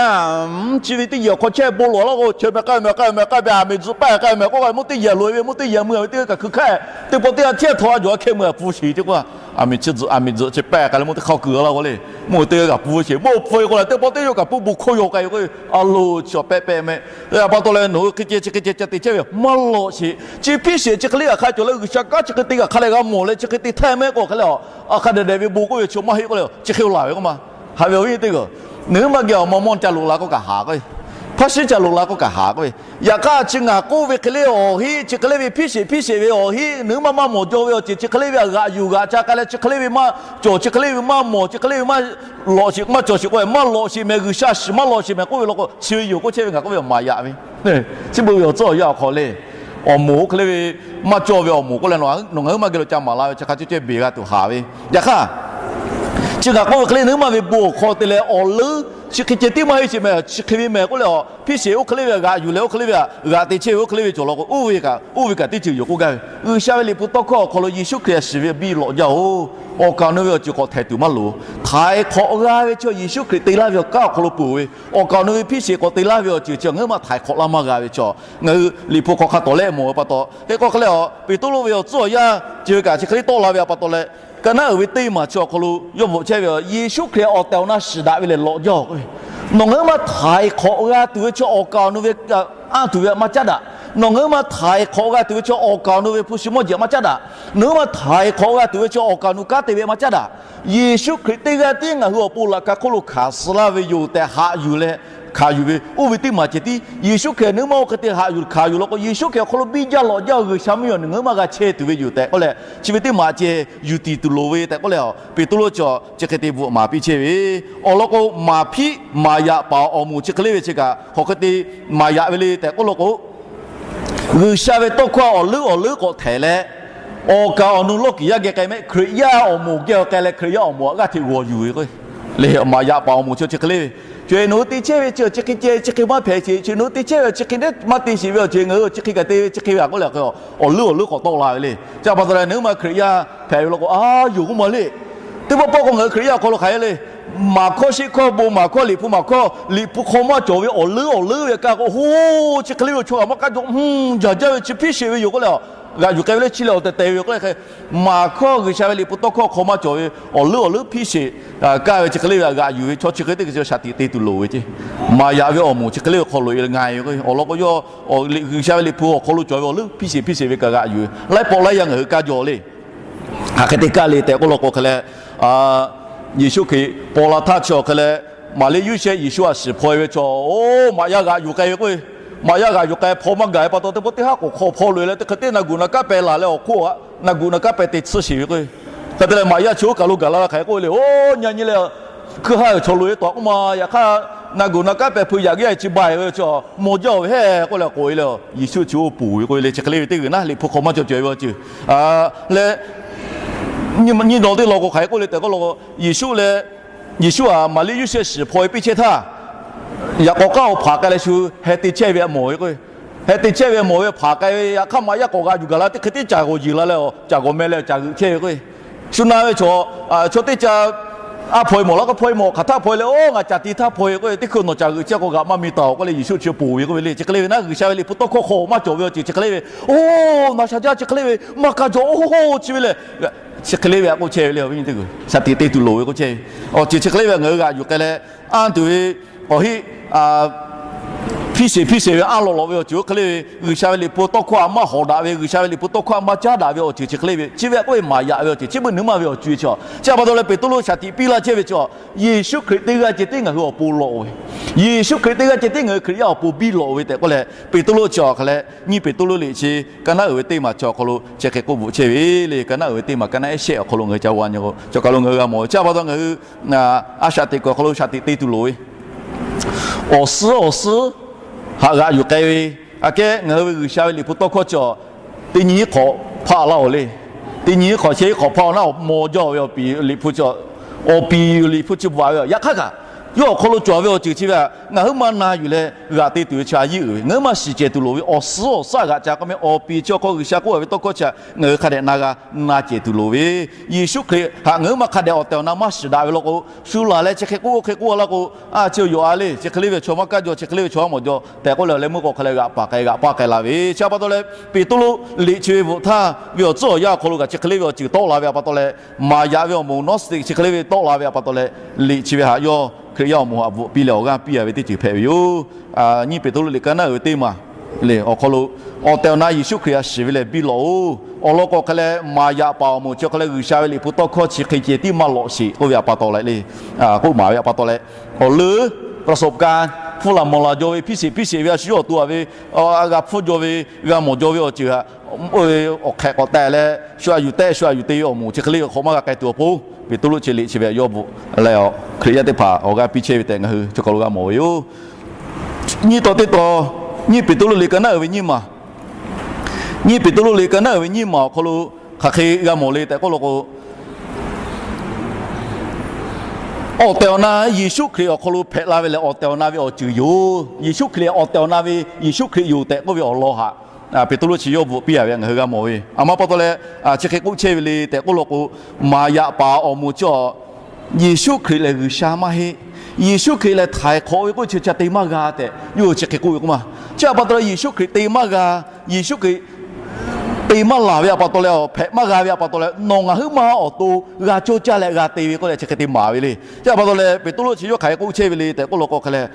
chi ve teˇ yehˬ awˬ hk'aw chehˇ bon lawˬ laˇ k'o, chi meh k'ai meh k'ai meh k'ai meh, aˬ miˍ tzuhꞈ paˆ k'ai meh k'oˆ k'o, mvuhˇ teˇ yehˬ loꞈ e ve, mvuhˇ teˇ yehˬ mui ve teˇ g'aˇ kaꞈ hkui hk'aˇ, teˇ pawˆ teˇ yanˇ hteˇ htawꞈ a jawˬ a hkeh mui a pfuhˇ sheˍ ce k'o, aˬ miˍ tzuhꞈ, aˬ miˍ tzuhꞈ chi pehˇ k'ai leh mvuhˇ teˇ hk'aˇ kuiˬ laˇ k'o le, mvuhˇ teˇ g'aˇ kaꞈ pfuhˇ sheˍ, mvuhˇ pfuhˇ e k'o le, teˇ pawˆ teˇ yanˇ kaꞈ pfuhˇ bon hkawˇ yaw k'ai ve k'o, a lo chi awˬ pehˇ pehˇ meh. A pa taw leh nawˬ hui hk'e ceh chi hk'e ceh ca te chehˇ ve maˇ lawꞈ sheˍ. Chi hpiˇ sheˍ chi hk'e le g'a hk'a cawˬ leh G'uiˬsha kanˉ chi hk'e te g'a hk'a leh g'a mawˬ leh chi hk'e te htaˇ meh k'o hk'e le, a hk'a dehꞈ dehꞈ ve bon k'oˆ ve chi maˇ heˆ k'oˆ le, chi hk'e laˬ ve k'oˆ ma. Haꞈ ve awˬ viˉ teˇ g'aˇ, nawˬ hui maˇ geh awˬ maw mawˇ ca loꞈ la k'oˆ kaꞈ haˍ k'o, hpaˇ shiˉ ca loꞈ la k'oˆ kaꞈ haˍ k'o ve, yaꞈ hk'aˇ chi ngaˬ k'oˆ ve hk'e le awˬ heˆ, chi hk'e le ve hpiˇ sheˍ hpiˇ sheˍ ve awˬ heˆ, nawˬ hui maˇ maˇ mawˬ jaw ve awˬ ceuˬ chi hk'e le ve a g'aꞈ yuˬ g'aꞈ ca k'ai leh chi hk'e le ve maˇ cawˬ, chi hk'e le ve maˇ mawˬ, chi hk'e le ve maˇ lawꞈ sheˍ, maˇ cawˬ sheˍ k'oˆ ve, maˇ lawꞈ sheˍ meh, G'uiˬsha shiˍ maˇ lawꞈ sheˍ meh k'oˆ ve law k'o, chi ve yoˬ k'oˆ chehˇ ve ngaˬ k'oˆ ve awˬ maˍ yaꞈ ve, chi beuꞈ ve awˬ tcuhˉ awˬ yanˇ awˬ hk'aw le, awˬ moˍ oˇ hk'e le ve maˇ cawˬ ve awˬ moˍ k'oˆ leh nawˬ ngaˬ hui maˇ geh lo ca maˍ la ve chi hk'a cawˇ cawˇ beˬ g'a tuˬ haˍ ve. Yaꞈ hk'aˇ, chi ngaˬ k'oˆ ve hk'e le nawˬ hui maˇ ve bon awˬ hk'aw te leh awˬ leuˉ chi hk'e ceh tiˉ maˇ heˆ sheˍ meh, chi hk'e ve meh k'oˆ leh a hpiˇ sheˍ oˇ hk'e le ve g'aꞈ yuˬ leh oˇ hk'e le ve g'aꞈ te chehˇ ve oˇ hk'e le ve cawˬ law k'o, oˇ ve kaꞈ, oˇ ve kaꞈ teˇ ceuˬ yoˬ k'oˆ gaˇ ve. G'uiˬsha ve liꞈ hpu tawˇ hkawˇ awˬ hk'aw lo Yeˍsuˆ Hkriꞈ shiˍ ve biˇ lawꞈ jaˇ oˬ. Awˬ kaˍ awˬ nu ve awˬ ceuˬ k'awꞈ htehˍ tuˬ maˇ loˍ. Htaiˍ hk'awꞈ g'a ve chi Yeˍsuˆ Hkriꞈ te laˇ ve awˬ kanˉ awˬ hk'aw lo peuˬ ve, awˬ kaˍ awˬ nu ve hpiˇ sheˍ k'awꞈ te laˇ ve awˬ ceuˬ chi ngaˬ hui maˇ htaiˍ hk'awꞈ laˇ maˇ g'a ve chaw, ngaˬ hui liꞈ hpu hk'aw hk'a tawˍ lehˆ mawˬ ve pa taw, hk'e k'o hk'e leh a Peˍtruˆ ve awˬ tcuhˉ awˬ yanˇ chi ve kaꞈ chi hk'e le tawˆ la ve a pa taw leh, ka naˉ uiˍ ve teˇ maˬ chi awˬ hk'aw lo yawˇ bvuhꞈ chehˇ ve a, Yeˍsuˆ Hkriꞈ awˬ tehˬ awˬ na shiˍ daꞈ ve lehˬ lawꞈ jaˇ oˬ k'o, nawˬ ngaˬ hui maˇ htaiˍ hk'awꞈ g'a tuˬ ve chi awˬ kaˍ awˬ nu ve anˇ tuˬ ve maˇ caˉ daꞈ. Nawˬ ngaˬ hui maˇ htaiˍ hk'awꞈ g'a tuˬ ve chi awˬ kaˍ awˬ nu ve hpu shi mawˇ jeˬ maˇ caˉ daꞈ. Nawˬ hui maˇ htaiˍ hk'awꞈ g'a tuˬ ve chi awˬ kaˍ awˬ nu kanˉ te ve maˇ caˉ daꞈ. Yeˍsuˆ Hkriꞈ teˇ g'aˇ tiˉ ngaˬ hui awˬ pon laꞈ ka hk'oˆ lo hkanˍ suh laˇ ve yoˬ tehꞈ haꞈ yuˬ leh, hkanˍ yuˬ ve oˇ ve teˇ maˬ ceh tiˉ Yeˍsuˆ Hkriꞈ nawˬ hui maˇ oˇ hk'e te haꞈ yuˬ hkanˍ yuˬ law k'o, Yeˍsuˆ Hkriꞈ awˬ hk'aw lo biˇ jaˇ lawꞈ jaˇ G'uiˬsha mvuhˇ miˬ nawˬ ngaˬ hui maˇ g'a chehˇ tuˬ ve yoˬ tehꞈ k'oˆ leh, chi ve teˇ maˬ ceh yuˬ tiˍ tuˬ loˍ ve tehꞈ k'oˆ leh a Peˍtruˆ chi hk'e te bvuhꞈ maˍ piˇ chehˇ ve. Awˬ lawn k'o, maˍ hpiˆ maˍ yaꞈ paˍ awˬ moˍ chi hk'e le ve chi kaꞈ hk'aˬ hk'e te maˍ yaꞈ ve le tehꞈ k'oˆ law k'o, G'uiˬsha ve tawˇ hkawˇ awˬ leuˉ awˬ leuˉ k'awꞈ htehˍ leh, awˬ kaˍ awˬ nu lawˇ kiˍ yaˇ geh k'ai meh, Hkriꞈ yaˇ awˬ moˍ geh k'ai leh Hkriꞈ yaˇ awˬ moˍ a g'aˇ hteꞈ g'awˬ yuˬ ve k'o, le maˍ yaꞈ paˍ awˬ moˍ chi chi hk'e le ve, chi nawˬ hui te chehˇ ve chi chi hk'e ceh chi hk'e maˇ hpehꞈ sheˍ, chi nawˬ hui te chehˇ ve chi hk'e maˇ te sheˍ ve awˬ ceuˬ ngaˬ hui chi hk'e kaꞈ te ve chi hk'e ve a k'oˆ leh, awˬ leuˉ awˬ leuˉ k'awꞈ tawˆ la ve le. Chi a pa taw leh nawˬ hui maˇ Hkriꞈ yaˇ hpehꞈ ve law k'o, a yoˬ k'oˆ ma le. Teˇ pawˆ pawˆ k'o ngaˬ hui Hkriꞈ yaˇ awˬ hk'aw lo hk'aˬ hk'e le, maˍ hkawˇ sheˆ hkawˇ bon maˍ hkawˇ liꞈ hpu maˍ hkawˇ liꞈ hpu hk'aw maˇ cawˬ ve awˬ leuˉ awˬ leuˉ ve kaꞈ k'o, ho, chi hk'e le ve chaw kaꞈ maˇ k'aˉ jaw, jaˇ ve chi hpiˇ sheˍ ve yoˬ k'oˆ leh, g'aꞈ yuˬ k'ai ve le chi leh awˬ tehˬ tehˬ ve yoˬ k'oˆ leh hk'e, maˍ hkawˇ G'uiˬsha ve liꞈ hpu tawˇ hkawˇ hk'aw maˇ cawˬ ve awˬ leuˉ awˬ leuˉ hpiˇ sheˍ kaꞈ ve chi hk'e le ve g'aꞈ yuˬ ve chaw chi hk'e teˇ hk'e shaˍ tiꞈ te tuˬ loˍ ve ce. Maˍ yaꞈ ve awˬ moˍ chi hk'e le ve hk'aw loꞈ e leh nga e ve k'o, awˬ lawn k'o yawˇ G'uiˬsha ve liꞈ hpu awˬ hk'aw lo cawˬ ve awˬ leuˉ hpiˇ sheˍ hpiˇ sheˍ ve kaꞈ g'aꞈ yuˬ ve laiˉ pawˆ laiˉ yaˇ ngaˬ hui kaˇ jaw le. Hk'aˬ hk'e te kaˇ le tehꞈ k'oˆ law k'o hk'e leh, Yeˍsuˆ Hkriꞈ paw la htaˇ chi awˬ hk'e leh, Maˍriˆ Yoˇsehꞈ Yeˍsuˆ htaꞈ shiˍ hpaw e ve chaw, oˇ maꞈ yaˇ g'aꞈ yuˬ k'ai ve k'o, maꞈ yaˇ g'aꞈ yuˬ k'ai hpaw maˇ gaˬ ve pa taw teˇ pawˆ teˇ haˉ k'awꞈ hk'aw hpaw loꞈ e leh teˇ hk'e te naˬ guˬ naˬ kaˉ pehˍ laˬ leh awˬ hk'oˆ naˬ guˬ naˬ kaˉ pehˍ te tsuhˇ sheˍ ve k'o, hk'e te leh maꞈ yaˇ chi oˇ kaˬ lo gaˬ la la hk'aˬ hk'e k'oˆ ve le, oˇ nyi nyi leh hkui haˉ ve chaw loꞈ e tawꞈ k'oˆ ma. Yaꞈ hk'aˇ naˬ guˬ naˬ kaˉ pehˍ hpui yaꞈ g'aˇ e chi ba e ve chaw maw jaˇ ve hehˉ k'oˆ leh k'oꞈ e leh, Yeˍsuˆ chi oˇ poˬ ve k'oˆ ve le. Chi hk'e le ve teˇ g'uiˬ naˉ liꞈ hpu hk'aw maˇ cawˬ cawˬ e ve awˬ ceuˬ leh, nyi nyi nawˬ teˇ law k'o hk'aˬ hk'e k'oˆ le tehꞈ k'oˆ law k'o, Yeˍsuˆ leh Yeˍsuˆ htaꞈ Maˍriˆ Yoˇsehꞈ shiˍ hpaw e piˇ chehˇ htaˇ, yaꞈ k'awꞈ k'aˉ awˬ hpaˍ k'ai leh shu heh te chehˇ ve a mawˬ ve k'o, heh te chehˇ ve a mawˬ ve hpaˍ k'ai ve yaꞈ hk'aˇ maꞈ yaˇ k'awꞈ g'aꞈ yuˬ gaˬ la teˇ hk'e teˇ caˬ g'awˬ yeˬ la leh caˬ g'awˬ meh leh caˬ g'euꞈ chehˇ ve k'o, shu na ve chaw, chaw teˇ caˬ a hpaw e mawˬ laˇ k'o hpaw e mawˬ hk'aˬ htaˇ hpaw e leh, oˇ ngaˬ caˬ te htaˇ hpaw e k'o, teˇ hkui nawˬ caˬ g'euꞈ chehˇ k'o g'aꞈ maˇ mi taˍ oˬ k'oˆ leh Yeˍsuˆ chi poˬ ve k'oˆ ve le. Chi hk'e le ve naˉ G'uiˬsha ve liꞈ hpu tawˇ hkawˇ hk'aw maˇ cawˬ ve awˬ ceuˬ chi hk'e le ve, oˇ naˬ shaˍ jaˇ chi hk'e le ve maˇ kaˇ jaw oˇ chi ve lehˬ, chi hk'e le ve a k'oˆ chehˇ ve le. Awˬ viˉ nyi teˇ g'uˬ shaˍ tiꞈ te tuˬ loˍ ve k'oˆ chehˇ ve awˬ ceuˬ chi hk'e le ve ngaˬ hui g'aꞈ yuˬ k'ai leh, anˇ tuˬ ve awˬ heˆ hpiˇ sheˍ hpiˇ sheˍ ve a lawꞈ lawꞈ ve awˬ ceuˬ oˇ hk'e le ve, G'uiˬsha ve liꞈ hpu tawˇ hkawˇ htaꞈ maˇ hawˍ daꞈ ve, G'uiˬsha ve liꞈ hpu tawˇ hkawˇ htaꞈ maˇ caˉ daꞈ ve awˬ ceuˬ chi hk'e le ve, chi ve a k'oˆ ve maˍ yaꞈ ve awˬ ceuˬ chi beuꞈ nawˬ hui maˇ ve awˬ co e chaw. Chi a pa taw leh Peˍtruˆ shaˍ tiꞈ piˇ laˇ chehˇ ve chaw, Yeˍsuˆ Hkriꞈ teˇ g'aˇ ceh tiˉ ngaˬ hui awˬ pon lawꞈ ve, Yeˍsuˆ Hkriꞈ teˇ g'aˇ ceh tiˉ ngaˬ hui Hkriꞈ yaˇ awˬ pon biˇ lawꞈ ve tehꞈ k'oˆ leh, Peˍtruˆ chi awˬ hk'a leh nyiˇ Peˍtruˆ liꞈ chi ka naˉ uiˍ ve teˇ maˬ chi awˬ hk'aw lo chi hk'e k'oˆ bvuhꞈ chehˇ ve le. Ka naˉ uiˍ ve teˇ maˬ ka naˉ ehˉ shehˆ awˬ hk'aw lo ngaˬ hui ca g'a nyi k'o, chaw kaˬ lo ngaˬ hui g'a mawˬ ve. Chi a pa taw ngaˬ hui a shaꞈ teꞈ kuiˬ awˬ hk'aw lo shaˍ tiꞈ te tuˬ loˍ ve awˬ suhˉ awˬ suhˉ haꞈ g'aꞈ yuˬ k'ai ve, aꞈ kehˉ ngaˬ hui ve G'uiˬsha ve liꞈ hpu tawˇ hkawˇ chi teˇ nyi hk'awꞈ hpaˆ laˇ oˬ le. Teˇ nyi hk'awꞈ shehˆ hk'awꞈ hpaˆ laˇ oˬ, maw jaˇ ve awˬ piˍ liꞈ hpu chi, awˬ piˍ liꞈ hpu chi bvuhꞈ ve yaꞈ hk'aˇ kaꞈ Yawˇ awˬ hk'aw lo cawˬ ve awˬ ceuˬ chi ve htaꞈ ngaˬ huiˉ ma na yuˬ leh g'aꞈ te tuˬ ve chi a yiˇ uiˍ ve. Ngaˬ huiˉ ma shiˍ cehˬ tuˬ loˍ ve, awˬ suhˉ awˬ suhˉ g'aꞈ ca k'oˆ meh, awˬ piˍ chi awˬ hk'aw G'uiˬsha k'oˆ ve tawˇ hkawˇ chi htaꞈ ngaˬ hui hk'a dehꞈ na g'a na cehˬ tuˬ loˍ ve. Yeˍsuˆ Hkriꞈ htaꞈ ngaˬ huiˉ ma hk'a dehꞈ awˬ tehˬ awˬ na maˇ shiˍ daꞈ ve law k'o, shu laˬ leh chi hk'e k'oˆ hk'e k'oˆ a laˇ k'o, a chi yawˬ a le, chi hk'e le ve chaw maˇ kaˇ jaw, chi hk'e le ve chaw maˇ mawˬ jaw tehꞈ k'oˆ leh awˬ leh meuˇ k'o hk'a leh g'aꞈ paˍ k'ai g'aꞈ paˇ k'ai la ve. Chi a pa taw leh, Peˍtruˆ liꞈ chi ve bvuhꞈ htaˇ ve awˬ tcuhˉ awˬ yanˇ awˬ hk'aw lo kaꞈ chi hk'e le ve awˬ ceuˬ tawˆ la ve a pa taw leh, maˍ yaꞈ ve awˬ moˍ Gnostic chi hk'e le ve tawˆ la ve a pa taw leh, liꞈ chi ve htaꞈ yawˇ Hkriꞈ yaˇ awˬ moˍ htaꞈ bvuhꞈ piˇ leh awˬ g'aˇ piˇ a ve teˇ ceuˬ hpehꞈ ve yoˬ. Nyiˇ Peˍtruˆ liꞈ ka naˉ uiˍ ve teˇ maˬ le awˬ hk'aw lo, awˬ tehˬ awˬ na Yeˍsuˆ Hkriꞈ htaꞈ shiˍ ve lehˬ biˇ lawꞈ-oˬ. Awˬ lawn k'o hk'a leh maˍ yaꞈ paˍ awˬ moˍ chi awˬ hk'a leh G'uiˬsha ve liꞈ hpu tawˇ hkawˇ chi hk'e ceh tiˉ maˇ lawꞈ sheˍ k'oˆ ve a pa taw leh le, k'oˆ maˍ ve a pa taw leh, awˬ leuˉ ประสบการณ์ hpfuhˇ laˬ mawˬ laˬ jaw ve พิเศษ พิเศษ ve a shu yawˇ awˬ to a ve a g'a hpfuhˇ jaw ve, g'a mawˬ jaw ve awˬ ceuˬ htaꞈ oˇ ve awˬ hk'ehꞈ k'awꞈ teh leh shu a yuˬ tehˆ shu a yuˬ te ve awˬ moˍ chi hk'e le ve hk'awꞈ maˇ g'a k'ai tuˬ awˬ pon, Peˍtruˆ chi liꞈ chi ve yawˇ bvuhꞈ leh Hkriꞈ yaˇ teˇ hpaˍ awˬ g'aˇ piˇ chehˇ ve tehꞈ ngaˬ hui chi hk'aw lo g'a mawˬ ve yoˬ. Nyiˇ taw teˇ taw, Nyiˇ Peˍtruˆ liꞈ ka naˉ uiˍ ve nyiˇ maˬ, Nyiˇ Peˍtruˆ liꞈ ka naˉ uiˍ ve nyiˇ maˬ awˬ hk'aw lo hk'aˬ hk'e g'a mawˬ le tehꞈ k'oˆ law k'o, awˬ tehˬ awˬ na Yeˍsuˆ Hkriꞈ awˬ hk'aw lo hpehꞈ la ve lehˬ, awˬ tehˬ awˬ na ve awˬ ceuˬ yoˬ. Yeˍsuˆ Hkriꞈ awˬ tehˬ awˬ na ve Yeˍsuˆ Hkriꞈ yoˬ tehꞈ k'oˆ ve awˬ lawn htaꞈ Peˍtruˆ chi yawˇ bvuhꞈ piˇ a ve ngaˬ hui g'a mawˬ ve. A ma pa taw leh, chi hk'e k'oˆ chehˇ ve le tehꞈ k'oˆ law k'o, maˍ yaꞈ paˍ awˬ moˍ chi a Yeˍsuˆ Hkriꞈ lehˬ G'uiˬsha maˇ heˆ. Yeˍsuˆ Hkriꞈ lehˬ htaiˍ hk'awꞈ ve k'oˆ chi ca te maˇ g'a tehꞈ yawˇ hui chi hk'e k'oˆ ve k'oˆ ma. Chi a pa taw leh Yeˍsuˆ Hkriꞈ te maˇ g'a, Yeˍsuˆ Hkriꞈ te maˇ laˬ ve a pa taw leh, hpehꞈ maˇ g'a ve a pa taw leh, nawˬ ngaˬ huiˉ ma awˬ to g'a cawˇ caˇ leh g'a te ve k'oˆ leh chi hk'e te maˍ ve le. Chi a pa taw leh Peˍtruˆ chi yawˇ hk'aˬ hk'e k'oˆ chehˇ ve le tehꞈ k'oˆ law k'o hk'a leh,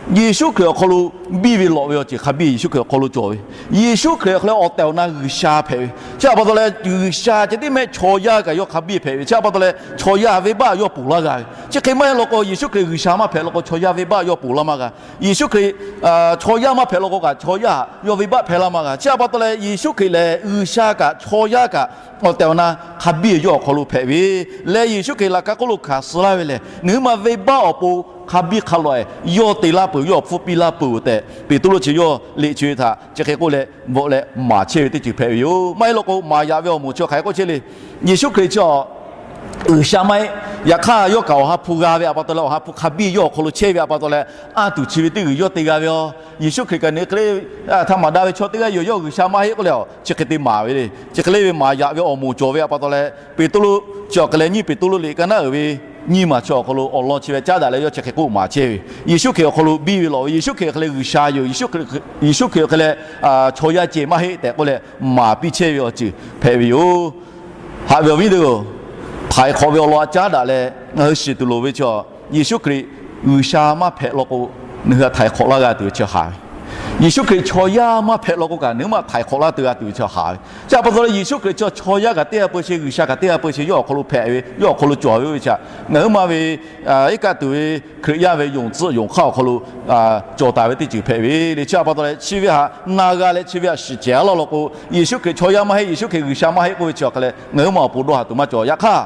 Yeˍsuˆ Hkriꞈ awˬ hk'aw lo biˇ ve lawꞈ ve awˬ ceuˬ hk'a biˇ Yeˍsuˆ Hkriꞈ awˬ hk'aw lo cawˬ ve. Yeˍsuˆ Hkriꞈ awˬ hk'aw leh awˬ tehˬ awˬ na G'uiˬsha hpehꞈ ve. Chi a pa taw leh G'uiˬsha ceh tiˉ mehˆ chaw yaˇ kaꞈ yawˇ hk'a biˇ hpehꞈ ve. Chi a pa taw leh chaw yaˇ venˇbaˆ yawˇ ponˬ laˇ g'a ve. Chi hk'e maˇ heˆ law k'o Yeˍsuˆ Hkriꞈ G'uiˬsha maˇ hpehꞈ law k'o chaw yaˇ venˇbaˆ yawˇ ponˬ laˇ maˇ g'a. Yeˍsuˆ Hkriꞈ chaw yaˇ maˇ hpehꞈ law k'o kaꞈ chaw yaˇ yawˇ venˇbaˆ hpehꞈ laˇ maˇ g'a. Chi a pa taw leh Yeˍsuˆ Hkriꞈ lehˬ G'uiˬsha kaꞈ chaw yaˇ kaꞈ awˬ tehˬ awˬ na hk'a biˇ yawˇ awˬ hk'aw lo hpehꞈ ve. Leh Yeˍsuˆ Hkriꞈ laꞈ ka hk'oˆ lo hkanˍ suh laˇ ve lehˬ, nawˬ hui ma venˇbaˆ awˬ pon hk'a biˇ hk'a lawꞈ-e yawˇ te laˇ peuˬ, yawˇ hpfuhˇ piˇ laˇ peuˬ tehꞈ Peˍtruˆ chi yawˇ liꞈ chi ve htaꞈ chi hk'e k'oˆ leh bvuhꞈ leh maˍ chehˇ ve teˇ ceuˬ hpehꞈ ve yoˬ. Maˇ heˆ law k'o maˍ yaꞈ ve awˬ moˍ chi hk'aˬ hk'e k'oˆ chehˇ le. Yeˍsuˆ Hkriꞈ chi a G'uiˬsha maˇ heˆ. Yaꞈ hk'aˇ yawˇ kaꞈ awˬ ha hpu g'a ve a pa taw leh awˬ ha hpu hk'a biˇ yawˇ awˬ hk'aw lo chehˇ ve a pa taw leh, anˇ tuˬ chi ve teˇ g'uiˬ yawˇ te g'a ve a. Yeˍsuˆ Hkriꞈ kaꞈ nawˬ hui hk'e le, htaꞈ maˍ daꞈ ve chaw teˇ g'aˇ yoˬ, yawˇ G'uiˬsha maˇ heˆ k'oˆ leh a chi hk'e te maˍ ve le. Chi hk'e le ve maˍ yaꞈ ve awˬ moˍ cawˬ ve a pa taw leh, Peˍtruˆ chi awˬ hk'e leh Nyiˇ Peˍtruˆ liꞈ ka naˉ uiˍ ve nyiˇ maˬ chi awˬ hk'aw lo awˬ lawn chi ve caˉ daꞈ leh yawˇ chi hk'e k'oˆ maˍ chehˇ ve. Yeˍsuˆ Hkriꞈ awˬ hk'aw lo biˇ ve lawꞈ ve, Yeˍsuˆ Hkriꞈ hk'e leh G'uiˬsha yoˬ, Yeˍsuˆ Hkriꞈ hk'e leh chaw yaˇ ceh maˇ heˆ tehꞈ k'oˆ leh maˍ piˇ chehˇ ve awˬ ceuˬ hpehꞈ ve yoˬ. Haꞈ ve awˬ viˉ teˇ-oˬ, htaiˍ hk'awꞈ ve awˬ lawn htaꞈ caˉ daꞈ leh ngaˬ hui shiˍ tuˬ loˍ ve chi a, Yeˍsuˆ Hkriꞈ G'uiˬsha maˇ hpehꞈ law k'o, nawˬ hui htaꞈ htaiˍ hk'awꞈ laˇ g'a tuˬ ve chi haꞈ ve. Yeˍsuˆ Hkriꞈ chaw yaˇ maˇ hpehꞈ law k'o kaꞈ nawˬ hui maˇ htaiˍ hk'awꞈ laˇ tuˬ g'a tuˬ ve chi haꞈ ve. Chi a pa taw leh Yeˍsuˆ Hkriꞈ chi chaw yaˇ kaꞈ teˇ g'aˇ peu sheˍ, G'uiˬsha kaꞈ teˇ g'aˇ peu sheˍ yawˇ awˬ hk'aw lo hpehꞈ ve, yawˇ awˬ hk'aw lo cawˬ ve oˇ ve chi haꞈ ngaˬ hui maˇ ve iˉ kaˆ tuˬ ve Hkriꞈ yaˇ ve yonˍ tcuhˆ yonˍ hk'aˇ awˬ hk'aw lo cawˬ taˍ ve teˇ ceuˬ hpehꞈ ve le. Chi a pa taw leh chi ve haꞈ na g'a leh chi ve haꞈ shiˍ cehˬ a law law k'o, Yeˍsuˆ Hkriꞈ chaw yaˇ maˇ heˆ, Yeˍsuˆ Hkriꞈ G'uiˬsha maˇ heˆ k'oˆ ve chi awˬ hk'a leh ngaˬ hui maˇ awˬ pon dawˇ haˍ tuˬ maˇ cawˬ. Yaꞈ hk'aˇ,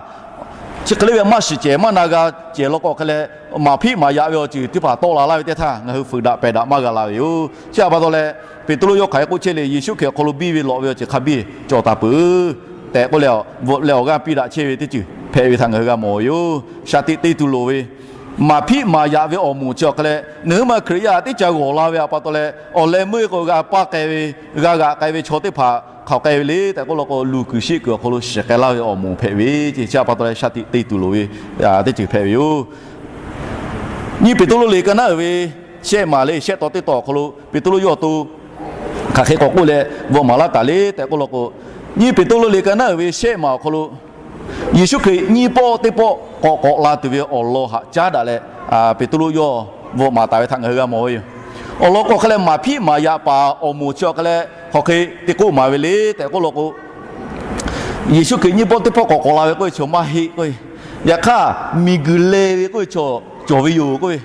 chi hk'e le ve maˇ shiˍ cehˬ maˇ na g'a cehˬ law k'o awˬ hk'a leh, maˍ hpiˆ maˍ yaꞈ ve awˬ ceuˬ teˇ hpaˍ tawˆ la laˇ ve teˇ htaˇ ngaˬ hui fuiˍ daꞈ pehˬ daꞈ maˇ g'a la ve yoˬ. Chi a pa taw leh Peˍtruˆ yawˇ hk'aˬ hk'e k'oˆ chehˇ le, Yeˍsuˆ Hkriꞈ awˬ hk'aw lo biˇ ve lawꞈ ve awˬ ceuˬ hk'a biˇ cawˬ taˍ peuˬ tehꞈ k'oˆ leh, bvuhꞈ leh awˬ g'aˇ piˇ daꞈ chehˇ ve teˇ ceuˬ hpehꞈ ve htaꞈ ngaˬ hui g'a mawˬ ve yoˬ. Shaˍ tiꞈ te tuˬ loˍ ve, maˍ hpiˆ maˍ yaꞈ ve awˬ moˍ chi awˬ hk'a leh nawˬ hui maˇ Hkriꞈ yaˇ teˇ ca g'awˬ la ve a pa taw leh, awˬ leh meuˇ k'o g'a paˇ k'ai ve, g'a g'aꞈ k'ai ve chaw teˇ hpaˍ hk'aˬ k'ai ve le tehꞈ k'oˆ law k'o, luˬ kuiˬ sheˆ kuiˬ awˬ hk'aw lo shiˍ k'ai laˇ ve awˬ moˍ hpehꞈ ve ce. Chi a pa taw leh shaˍ tiꞈ te tuˬ loˍ ve teˇ ceuˬ hpehꞈ ve yoˬ. Nyiˇ Peˍtruˆ liꞈ ka naˉ uiˍ ve shehˆ maˬ le, shehˆ taw teˇ taw awˬ hk'aw lo Peˍtruˆ yawˇ awˬ to hk'aˬ hk'e k'awꞈ k'oˆ leh bvuhꞈ maˍ laˇ taˍ le tehꞈ k'oˆ law k'o, Nyiˇ Peˍtruˆ liꞈ ka naˉ uiˍ ve shehˆ maˬ awˬ hk'aw lo Yeˍsuˆ Hkriꞈ nyiˇ pawˆ teˇ pawˆ k'awꞈ k'awꞈ la tuˬ ve awˬ lawn haꞈ caˉ daꞈ leh, Peˍtruˆ yawˇ bvuhꞈ maˍ taˍ ve htaꞈ ngaˬ hui g'a mawˬ ve yoˬ. Awˬ lawn k'o hk'a leh maˍ hpiˆ maˍ yaꞈ paˍ awˬ moˍ chi awˬ hk'a leh hk'aˬ hk'e te k'oˆ maˍ ve le tehꞈ k'oˆ law k'o, Yeˍsuˆ Hkriꞈ nyiˇ pawˆ teˇ pawˆ k'awꞈ k'awꞈ la ve k'oˆ ve chaw maˇ heˆ k'o, yaꞈ hk'aˇ miˬguiˬ leh ve k'oˆ ve chaw cawˬ ve yoˬ k'oˆ ve,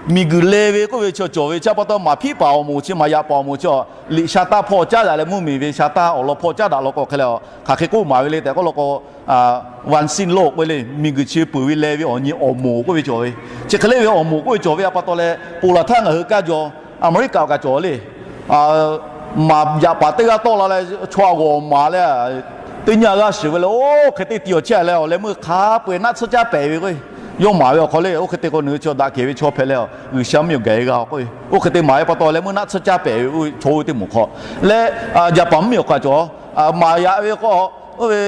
miˬguiˬ leh ve k'oˆ ve chaw cawˬ ve. Chi a pa taw maˍ hpiˆ paˍ awˬ moˍ chi maˍ yaꞈ paˍ awˬ moˍ chi liꞈ sha taˇ hpawˇ caˉ daꞈ leh mvuhˇmiˬ ve sha taˇ awˬ lawn hpawˇ caˉ daꞈ law k'o hk'a leh hk'aˬ hk'e k'oˆ maˍ ve le tehꞈ k'oˆ law k'o, unseen law k'oˆ ve le, miˬguiˬ chi peuˬ ve leh ve awˬ nyi awˬ moˍ k'oˆ ve cawˬ ve. Chi hk'e le ve awˬ moˍ k'oˆ ve cawˬ ve a pa taw leh, ponˬ laˬ htaˇ ngaˬ hui kaˇ jaw America kaꞈ cawˬ le, maˍ yaꞈ paˍ teˇ g'aˇ tawˆ la leh chaw a g'awˬ maˍ leh, teˇ nyi g'aˇ shiˍ ve leh, oˇ hk'e teˇ ti awˬ chehˇ leh awˬ leh meuˇ hk'a peu-eˬ naˆ tsuhˇ caˉ pehˍ ve k'o, Yawˇ maˍ ve awˬ hk'aw le, oˇ hk'e te k'o, nawˬ hui chi daꞈ kehˬ ve chaw hpehꞈ leh, G'uiˬsha mvuhˇmiˬ awˬ gaˬ-e g'a k'oˆ ve. Oˇ hk'e te maˍ ve pa taw leh, mvuhˇ naˆ tsuhˇ caˇ pehˍ ve chaw oˇ ve teˇ moˍ hk'aw leh, Jaˍpaˍ mvuhˇmiˬ awˬ hk'aw cawˬ, maˍ yaꞈ ve k'o, oˇ ve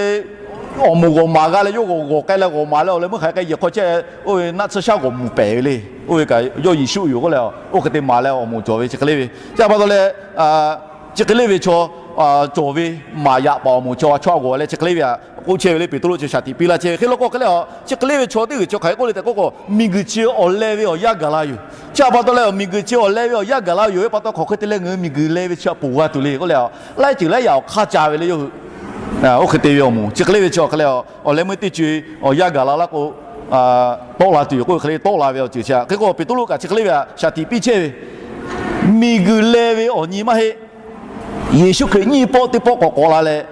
awˬ moˍ g'awˬ maˍ g'a leh, yawˇ g'awˬ g'awˬ k'ai leh g'awˬ maˍ leh, awˬ leh meuˇ hk'aˬ hk'e k'ai yehˬ hk'aw chehˇ, oˇ ve naˆ tsuhˇ shaˉ g'awˬ mvuhˬ pehˍ ve le. Oˇ ve kaꞈ yawˇ Yeˍsuˆ yoˬ k'oˆ leh, oˇ hk'e te maˍ leh awˬ moˍ cawˬ ve chi hk'e le ve. Chi pa taw leh, chi hk'e le ve chaw cawˬ ve, maˍ yaꞈ paˍ awˬ moˍ chaw a chawˇ a g'awˬ leh chi hk'e le ve htaꞈ k'oˆ chehˇ ve le. Peˍtruˆ chi shaˍ tiꞈ piˇ laˇ chehˇ ve hk'e law k'o hk'e le, chi hk'e le ve chaw teˇ g'uiˬ chi hk'aˬ hk'e k'oˆ le tehꞈ k'oˆ k'o, miˬguiˬ chi awˬ leh ve awˬ yanˇ gaˬ la yoˬ. Chi pa taw leh, miˬguiˬ chi awˬ leh ve awˬ yanˇ gaˬ la ve yoˬ ve pa taw, hk'aˬ hk'e te leh ngaˬ hui miˬguiˬ leh ve chi htaꞈ ponˬ g'a tuˬ le k'oˆ leh, laiˉ ceuˬ laiˉ yaꞈ awˬ hk'aˇ ca ve le yawˇ hui. Oˇ hk'e te ve awˬ moˍ chi hk'e le ve chi hk'e le, awˬ leh meuˇ teˇ co awˬ yanˇ gaˬ la laˇ k'o, tawˆ la tuˬ yoˬ k'oˆ ve hk'e le, tawˆ la ve awˬ ceuˬ chi hk'e k'o, Peˍtruˆ kaꞈ chi hk'e le ve htaꞈ shaˍ tiꞈ piˇ chehˇ ve, miˬguiˬ leh ve awˬ nyi maˇ heˆ. Yeˍsuˆ Hkriꞈ nyiˇ pawˆ teˇ pawˆ k'awꞈ k'awꞈ la leh,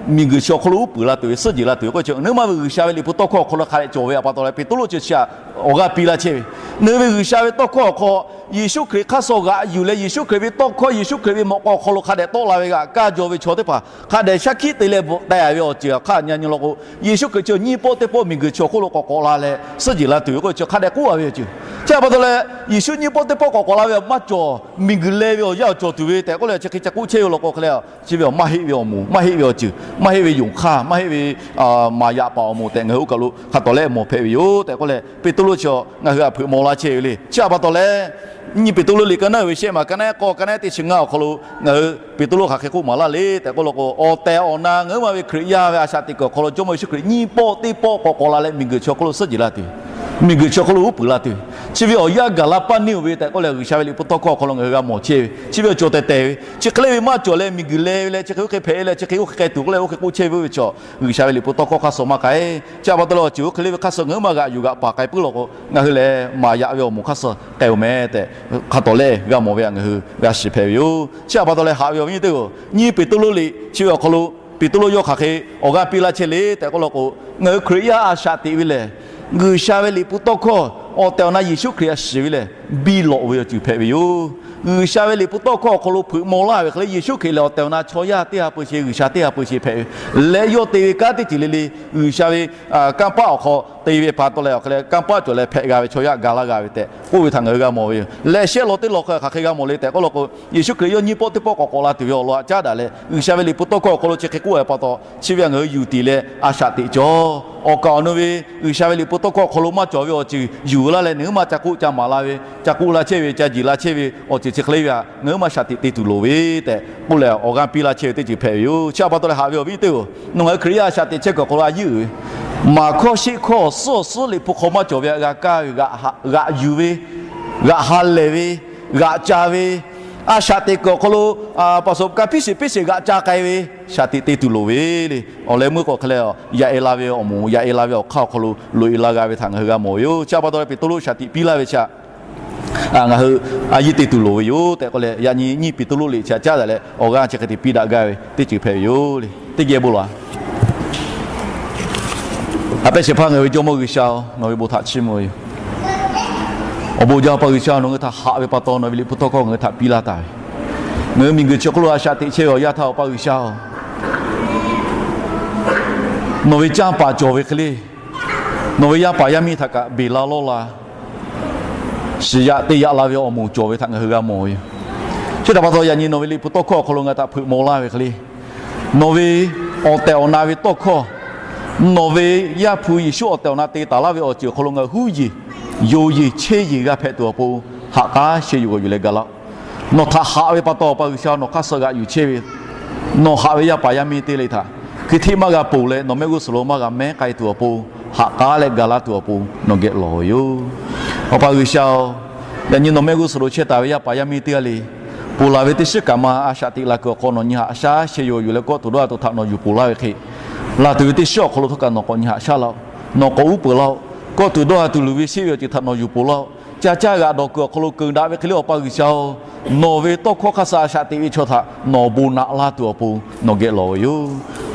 miˬguiˬ chi awˬ hk'aw lo uˉ peunˍ la tuˬ ve, suhˉ jeˬ la tuˬ ve k'oˆ ve chi, nawˬ hui ma ve G'uiˬsha ve Liꞈ hpu tawˇ hkawˇ awˬ hk'aw lo hk'a dehꞈ cawˬ ve pa taw leh, Peˍtruˆ chi chi htaꞈ awˬ g'aˇ piˇ laˇ chehˇ ve, nawˬ hui ve G'uiˬsha ve tawˇ hkawˇ awˬ hk'aw Yeˍsuˆ Hkriꞈ hk'aˇ suh g'aꞈ yuˬ leh, Yeˍsuˆ Hkriꞈ ve tawˇ hkawˇ, Yeˍsuˆ Hkriꞈ ve mawꞈ k'aw awˬ hk'aw lo hk'a dehꞈ tawˆ la ve g'aꞈ kaˇ jaw ve chaw teˇ hpaˍ hk'a dehꞈ shaˉ hkiˆ te leh bvuhꞈ teh ve awˬ ceuˬ awˬ hk'aˇ nyi nyi law k'o, Yeˍsuˆ Hkriꞈ chi nyiˇ pawˆ teˇ pawˆ miˬguiˬ chi awˬ hk'oˆ lo k'awꞈ k'awꞈ la leh, suhˉ jeˬ la tuˬ ve k'oˆ ve chi hk'a dehꞈ k'oˆ a ve awˬ ceuˬ. Chi pa taw leh, Yeˍsuˆ nyiˇ pawˆ teˇ pawˆ k'awꞈ k'awꞈ la ve maˇ cawˬ, miˬguiˬ leh ve awˬ yanˇ awˬ cawˬ tuˬ ve tehꞈ k'oˆ leh chi hk'e ca k'oˆ chehˇ ve law k'o hk'e le, chi ve awˬ maˇ heˆ ve awˬ moˍ, maˇ heˆ ve awˬ ceuˬ, maˇ heˆ ve yoˬ hk'aˇ, maˇ heˆ ve maˍ yaꞈ paˍ awˬ moˍ tehꞈ ngaˬ hui oˇ kaˬ lo hk'a tawˍ leh mawˬ hpehꞈ ve yoˬ tehꞈ k'oˆ leh, Peˍtruˆ chi ngaˬ hui htaꞈ hpeuꞈ maw laˇ chehˇ ve le. Chi pa taw leh, nyi Peˍtruˆ liꞈ ka naˉ uiˍ ve shehˆ maˬ ka naˉ k'awˇ ka naˉ teˇ chi ngaˇ awˬ hk'aw lo ngaˬ hui Peˍtruˆ hk'aˬ hk'e k'oˆ maˍ laˇ le tehꞈ k'oˆ law k'o, awˬ tehˬ awˬ na ngaˬ hui ma ve Hkriꞈ yaˇ ve a shaꞈ teꞈ kuiˬ awˬ hk'aw lo Jawˇmawˇ Yeˍsuˆ Hkriꞈ nyiˇ pawˆ teˇ pawˆ k'awꞈ k'awꞈ la leh, miˬguiˬ chi awˬ hk'aw lo suhˉ jeˬ la tuˬ, miˬguiˬ chi awˬ hk'aw lo uˉ peunˍ la tuˬ, chi ve awˬ yanˇ gaˬ la paˇ neˇ oˬ ve tehꞈ k'oˆ leh, G'uiˬsha ve Liꞈ hpu tawˇ hkawˇ awˬ hk'aw lo ngaˬ hui g'a mawˬ chehˇ ve, chi ve awˬ cawˬ tehˬ tehˬ ve, chi hk'e le ve maˇ cawˬ leh miˬguiˬ leh ve leh, chi hk'e oˇ hk'e hpehꞈ leh, chi hk'e oˇ hk'e k'ai tuˬ k'oˆ leh, oˇ hk'e k'oˆ chehˇ ve oˇ ve chaw, G'uiˬsha ve Liꞈ hpu tawˇ hkawˇ hk'aˇ suh maˇ k'ai. Chi pa taw leh, awˬ ceuˬ oˇ hk'e le ve hk'aˇ suh ngaˬ hui maˇ g'aꞈ yuˬ g'aꞈ paˍ k'ai puiˉ law k'o, ngaˬ hui lehˬ maˍ yaꞈ ve awˬ moˍ hk'aˇ suh k'ai-oˬ meh tehꞈ, hk'a tawˍ leh g'a mawˬ ve htaꞈ ngaˬ hui g'a shiˍ hpehꞈ ve yoˬ. Chi pa taw leh, haꞈ ve awˬ viˉ nyi teˇ-oˬ, nyi Peˍtruˆ liꞈ chi ve awˬ hk'aw lo Peˍtruˆ yawˇ hk'aˬ hk'e awˬ g'aˇ piˇ laˇ chehˇ le tehꞈ k'oˆ law k'o, ngaˬ hui Hkriꞈ yaˇ a shaꞈ teꞈ ve lehˬ, G'uiˬsha ve Liꞈ hpu tawˇ hkawˇ awˬ tehˬ awˬ na Yeˍsuˆ Hkriꞈ a shiˍ ve lehˬ, biˇ lawꞈ ve awˬ ceuˬ hpehꞈ ve yoˬ. G'uiˬsha ve Liꞈ hpu tawˇ hkawˇ awˬ hk'aw lo hpeuꞈ maw laˇ ve hk'e le, Yeˍsuˆ Hkriꞈ lehˬ awˬ tehˬ awˬ na chaw yaˇ teˇ ha peu sheˍ, G'uiˬsha teˇ ha peu sheˍ hpehꞈ ve leh, yawˇ te ve kanˉ teˇ ceuˬ le le, G'uiˬsha ve kanˇ paˆ awˬ hk'aw te ve pa taw leh, awˬ hk'e leh kanˇ paˆ cawˬ leh hpehꞈ g'a ve chaw yaˇ ga laˇ g'a ve tehꞈ k'oˆ ve htaꞈ ngaˬ hui g'a mawˬ ve yoˬ. Leh shehˆ law teˇ law hk'e hk'aˬ hk'e g'a mawˬ le tehꞈ k'oˆ law k'o, Yeˍsuˆ Hkriꞈ yawˇ nyiˇ pawˆ teˇ pawˆ k'awꞈ k'awꞈ la tuˬ ve awˬ lawn htaꞈ caˉ daꞈ leh, G'uiˬsha ve Liꞈ hpu tawˇ hkawˇ awˬ hk'aw lo chi hk'e k'oˆ ve pa taw, chi ve htaꞈ ngaˬ hui yuˬ tiˍ leh a shaꞈ teꞈ cawˬ. Awˬ kaˍ awˬ nu ve G'uiˬsha ve Liꞈ hpu tawˇ hkawˇ awˬ hk'aw lo maˇ cawˬ ve awˬ ceuˬ yuˬ laˇ leh, nawˬ hui maˇ ca k'oˆ ca maˍ la ve, ca k'oˆ la chehˇ ve, ca jiˬ la chehˇ ve awˬ ceuˬ chi hk'e le ve htaꞈ ngaˬ hui maˇ shaꞈ teꞈ te tuˬ loˍ ve tehꞈ k'oˆ leh, awˬ g'aˇ piˇ laˇ chehˇ ve teˇ ceuˬ hpehꞈ ve yoˬ. Chi pa taw leh, haꞈ ve awˬ viˉ teˇ-oˬ, nawˬ ngaˬ hui Hkriꞈ yaˇ a shaꞈ teꞈ chehˇ kuiˬ awˬ hk'aw lo a yeˇ uiˍ ve maˍ hkawˇ sheˆ hkawˇ awˬ suhˉ awˬ suhˉ Liꞈ hpu hk'aw maˇ cawˬ ve htaꞈ g'a kaˇ ve, g'aꞈ yuˬ ve, g'aꞈ ha lehˬ ve, g'aꞈ ca ve, a shaꞈ teꞈ kuiˬ awˬ hk'aw lo paˍ suhˍ ka piˇ sheˍ piˇ sheˍ g'aꞈ ca k'ai ve, shaꞈ teꞈ te tuˬ loˍ ve le. Awˬ leh meuˇ k'o hk'e leh, yaꞈ e la ve awˬ moˍ, yaꞈ e la ve awˬ hk'aˇ awˬ hk'aw lo loꞈ e la g'a ve htaꞈ ngaˬ hui g'a mawˬ ve yoˬ. Chi pa taw leh, Peˍtruˆ shaꞈ teꞈ piˇ laˇ ve chi htaꞈ ngaˬ hui a yeˇ te tuˬ loˍ ve yoˬ tehꞈ k'oˆ leh, yaꞈ nyi nyiˇ Peˍtruˆ liꞈ chi htaꞈ caˉ daꞈ leh awˬ g'aˇ chi hk'e te piˇ daꞈ gaˇ ve teˇ ceuˬ hpehꞈ ve yoˬ le. Teˇ geh bon lawˬ-a. A pehˉ shehˍ hpaˇ ngaˬ hui ve Jawˇmawˇ G'uiˬsha-oˬ, nawˬ ve bon htaꞈ chiˇ mvuh ve yoˬ. Awˬ bon jaˇ, Awˬ pa G'uiˬsha, nawˬ ngaˬ hui htaꞈ haꞈ ve pa taw, nawˬ ve Liꞈ hpu tawˇ hkawˇ ngaˬ hui htaꞈ piˇ laˇ taˍ ve, ngaˬ hui miˬguiˬ chi awˬ hk'oˆ lo a shaꞈ teꞈ chehˇ ve awˬ yanˇ htaˇ, Awˬ pa G'uiˬsha-oˬ, nawˬ ve canˇ paˍ cawˬ ve hk'e le, nawˬ ve yaˇ paˍ yaˇ miˇ htaꞈ kaꞈ beˬ la lawˇ la, shiˍ yaꞈ te yaꞈ la ve awˬ moˍ cawˬ ve htaꞈ ngaˬ hui g'a mawˬ ve yoˬ. Chi htaꞈ pa taw, yaꞈ nyi nawˬ ve Liꞈ hpu tawˇ hkawˇ awˬ hk'aw lo ngaˬ htaꞈ hpeuꞈ maw laˇ ve hk'e le, nawˬ ve awˬ tehˬ awˬ na ve tawˇ hkawˇ, nawˬ ve Yaˇ hpu Yeˍsuˆ awˬ tehˬ awˬ na te taˍ laˇ ve awˬ ceuˬ awˬ hk'aw lo ngaˬ hui huˉ yeˬ, yonˍ yeˬ, cheˇ yeˬ g'a hpehꞈ tuˬ awˬ pon, ha k'aˉ sheh yuˬ g'awˬ yuˬ leh ga laˇ-oˆ. Nawˬ htaꞈ haꞈ ve pa taw, Awˬ pa G'uiˬsha, nawˬ hk'aˇ suh g'aꞈ yuˬ chehˇ ve, nawˬ haꞈ ve yaˇ paˍ yaˇ miˇ teˇ le htaꞈ hkui hteˆ maˇ g'a ponˬ leh, nawˬ mehˆ g'uˇ suhˍ lo maˇ g'a mehˉ k'ai tuˬ awˬ pon, ha k'aˉ leh ga laˇ tuˬ awˬ pon nawˬ geh lawˬ ve yoˬ. Awˬ pa G'uiˬsha-oˬ, yaꞈ nyi nawˬ mehˆ g'uˇ suhˍ lo chehˇ taˍ ve yaˇ paˍ yaˇ miˇ teˇ g'aˇ le, ponˬ laˬ ve teˇ shiˉ kaꞈ ma a shaꞈ teꞈ la kuiˬ awˬ hk'aw nawˬ nyi haꞈ shaˉ sheh yuˬ g'awˬ yuˬ leh kawˆ tuˬ dawˇ ha tuˬ htaꞈ nawˬ yuˬ ponˬ laˇ ve hk'e, laˬ tuˬ ve teˇ shiˉ awˬ hk'aw lo htawˇ kaꞈ nawˬ k'awꞈ nyi haꞈ shaˉ laˇ-oˆ. Nawˬ k'awꞈ uˉ peunˍ laˇ-oˆ. Kawˆ tuˬ dawˇ ha tuˬ luˬ ve shehˆ ve awˬ ceuˬ htaꞈ nawˬ yuˬ ponˬ laˇ-oˆ. Ca caˇ g'aꞈ dawˬ kuiˬ awˬ hk'aw lo keunˍ daꞈ ve hk'e le, Awˬ pa G'uiˬsha-oˬ, nawˬ ve tawˇ hkawˇ hk'aˇ suh a shaꞈ teꞈ ve chaw htaꞈ nawˬ bon naꞈ laˇ tuˬ awˬ pon nawˬ geh lawˬ ve yoˬ.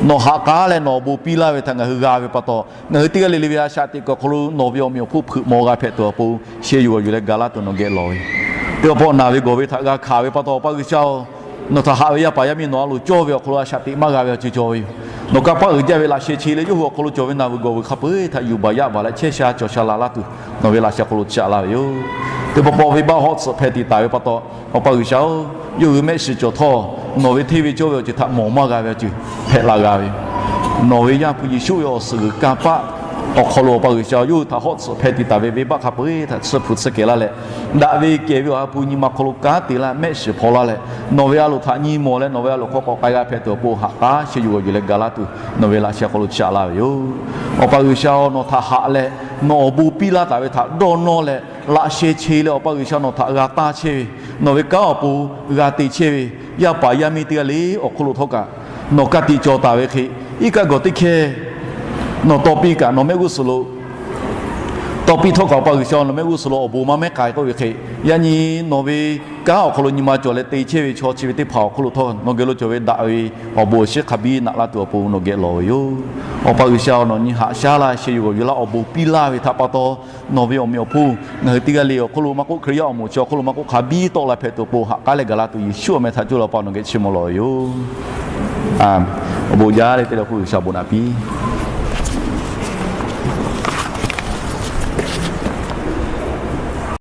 Nawˬ ha k'aˉ leh nawˬ awˬ bon piˇ laˇ ve htaꞈ ngaˬ hui g'a ve pa taw, ngaˬ hui teˇ g'aˇ le le ve a shaꞈ teꞈ kuiˬ awˬ hk'aw lo nawˬ ve awˬ meꞈ awˬ hponˇ hpeuꞈ maw g'a hpehꞈ tuˬ awˬ pon, sheh yuˬ g'awˬ yuˬ leh ga laˇ tuˬ nawˬ geh lawˬ ve yoˬ. Teˇ pawˆ naˬ ve gawˬ ve htaꞈ g'a hkanˍ ve pa taw, Awˬ pa G'uiˬsha-oˬ, Nawˬ htaꞈ haꞈ ve yaˇ paˍ yaˇ miˇ nawˬ a loˍ cawˇ ve awˬ hk'aw lo a shaꞈ teꞈ maˇ g'a ve awˬ ceuˬ cawˬ ve yoˬ. Nawˬ kanˇ paˆ uiˍ jaˇ ve laꞈ sheh che leh yawˇ hui awˬ hk'aw lo cawˬ ve naˬ vuiˬ gawˬ vuiˬ hk'a peu-eˬ htaꞈ yuˬ baˬ yaˇ baˬ leh chehˇ sha cawˬ sha la laˇ tuˬ, nawˬ ve laꞈ sheh hk'aw lo chiˇ aꞈ laˇ ve yoˬ. Teˇ pawˆ pawˆ venˇbaˆ hawˉ tsuhꞈ hpeh tiꞈ taˍ ve pa taw, Awˬ pa G'uiˬsha-oˬ, yawˇ hui mehˆ shiˍ cawˬ htawˇ, nawˬ ve hteˇ ve cawˇ ve awˬ ceuˬ htaꞈ mawˬ maˇ g'a ve awˬ ceuˬ hpehꞈ la g'a ve yoˬ. Nawˬ ve Yaˇ hpu Yeˍsuˆ ve awˬ suhˍ g'uiˬ kanˇ paˆ awˬ hk'aw lo Awˬ pa G'uiˬsha yawˇ hui htaꞈ hawˉ tsuhꞈ hpeh tiꞈ taˍ ve venˇbaˆ hk'a peu-eˬ htaꞈ tsuhˇ hpu tsuhˇ kehˬ laˇ leh, daꞈ ve kehˬ ve Awˬ ha hpu nyi ma hk'aw lo kanˉ te laˇ mehˆ shiˍ hpaw laˇ leh, nawˬ ve a loˍ htaꞈ nyi mawˬ leh nawˬ ve a loˍ hk'aw k'awꞈ k'ai g'a hpehꞈ tuˬ awˬ pon haꞈ k'aˉ sheh yuˬ g'awˬ yuˬ leh gaˬ laˇ tuˬ, nawˬ ve laꞈ sheh hk'aw lo chiˇ aꞈ laˇ ve yoˬ. Awˬ pa G'uiˬsha-oˬ, nawˬ htaꞈ haꞈ leh nawˬ awˬ bon piˇ laˇ taˍ ve htaꞈ dawˇ nawˇ leh laꞈ sheh che leh Awˬ pa G'uiˬsha nawˬ htaꞈ g'a taˇ chehˇ ve, nawˬ ve kanˉ awˬ pon g'a te chehˇ ve yaˇ paˍ yaˇ miˇ teˇ g'aˇ le awˬ hk'oˆ lo htawˇ kaꞈ, nawˬ ka tiꞈ cawˬ taˍ ve hk'e, iˉ kaˆ gawˬ teˇ hkehˇ nawˬ tawˍ piˇ kaꞈ nawˬ mehˆ g'uˇ suhˍ lo tawˍ piˇ htawˇ kaꞈ Awˬ pa G'uiˬsha nawˬ mehˆ g'uˇ suhˍ lo awˬ bon maˇ mehˉ k'ai k'oˆ ve hk'e, yaꞈ nyi nawˬ ve kanˉ awˬ hk'aw lo nyi ma cawˬ leh te chehˇ ve chaw chi ve teˇ hpaˍ awˬ hk'oˆ lo htawˇ nawˬ geh lo cawˬ ve daꞈ ve awˬ bon awˬ shinˉ hk'a biˇ naꞈ laˇ tuˬ awˬ pon nawˬ geh lawˬ ve yoˬ. Awˬ pa G'uiˬsha-oˬ, nawˬ nyi haꞈ shaˉ laˇ sheh yuˬ g'awˬ yuˬ laˇ awˬ bon piˇ laˇ ve htaꞈ pa taw, nawˬ ve awˬ meꞈ awˬ hponˇ ngaˬ hui teˇ g'aˇ le awˬ hk'oˆ lo maˇ k'oˆ, Hkriꞈ yaˇ awˬ moˍ chi awˬ hk'oˆ lo maˇ k'oˆ, hk'a biˇ tawˆ la hpehꞈ tuˬ awˬ pon haꞈ k'aˉ leh gaˬ laˇ tuˬ Yeˍsuˆ awˬ meh htaꞈ coˇ la pa nawˬ geh chiˇ mvuh lawˬ ve yoˬ. Awˬ bon jaˇ leh teˇ le awˬ hk'oˆ G'uiˬsha bon naꞈ piˇ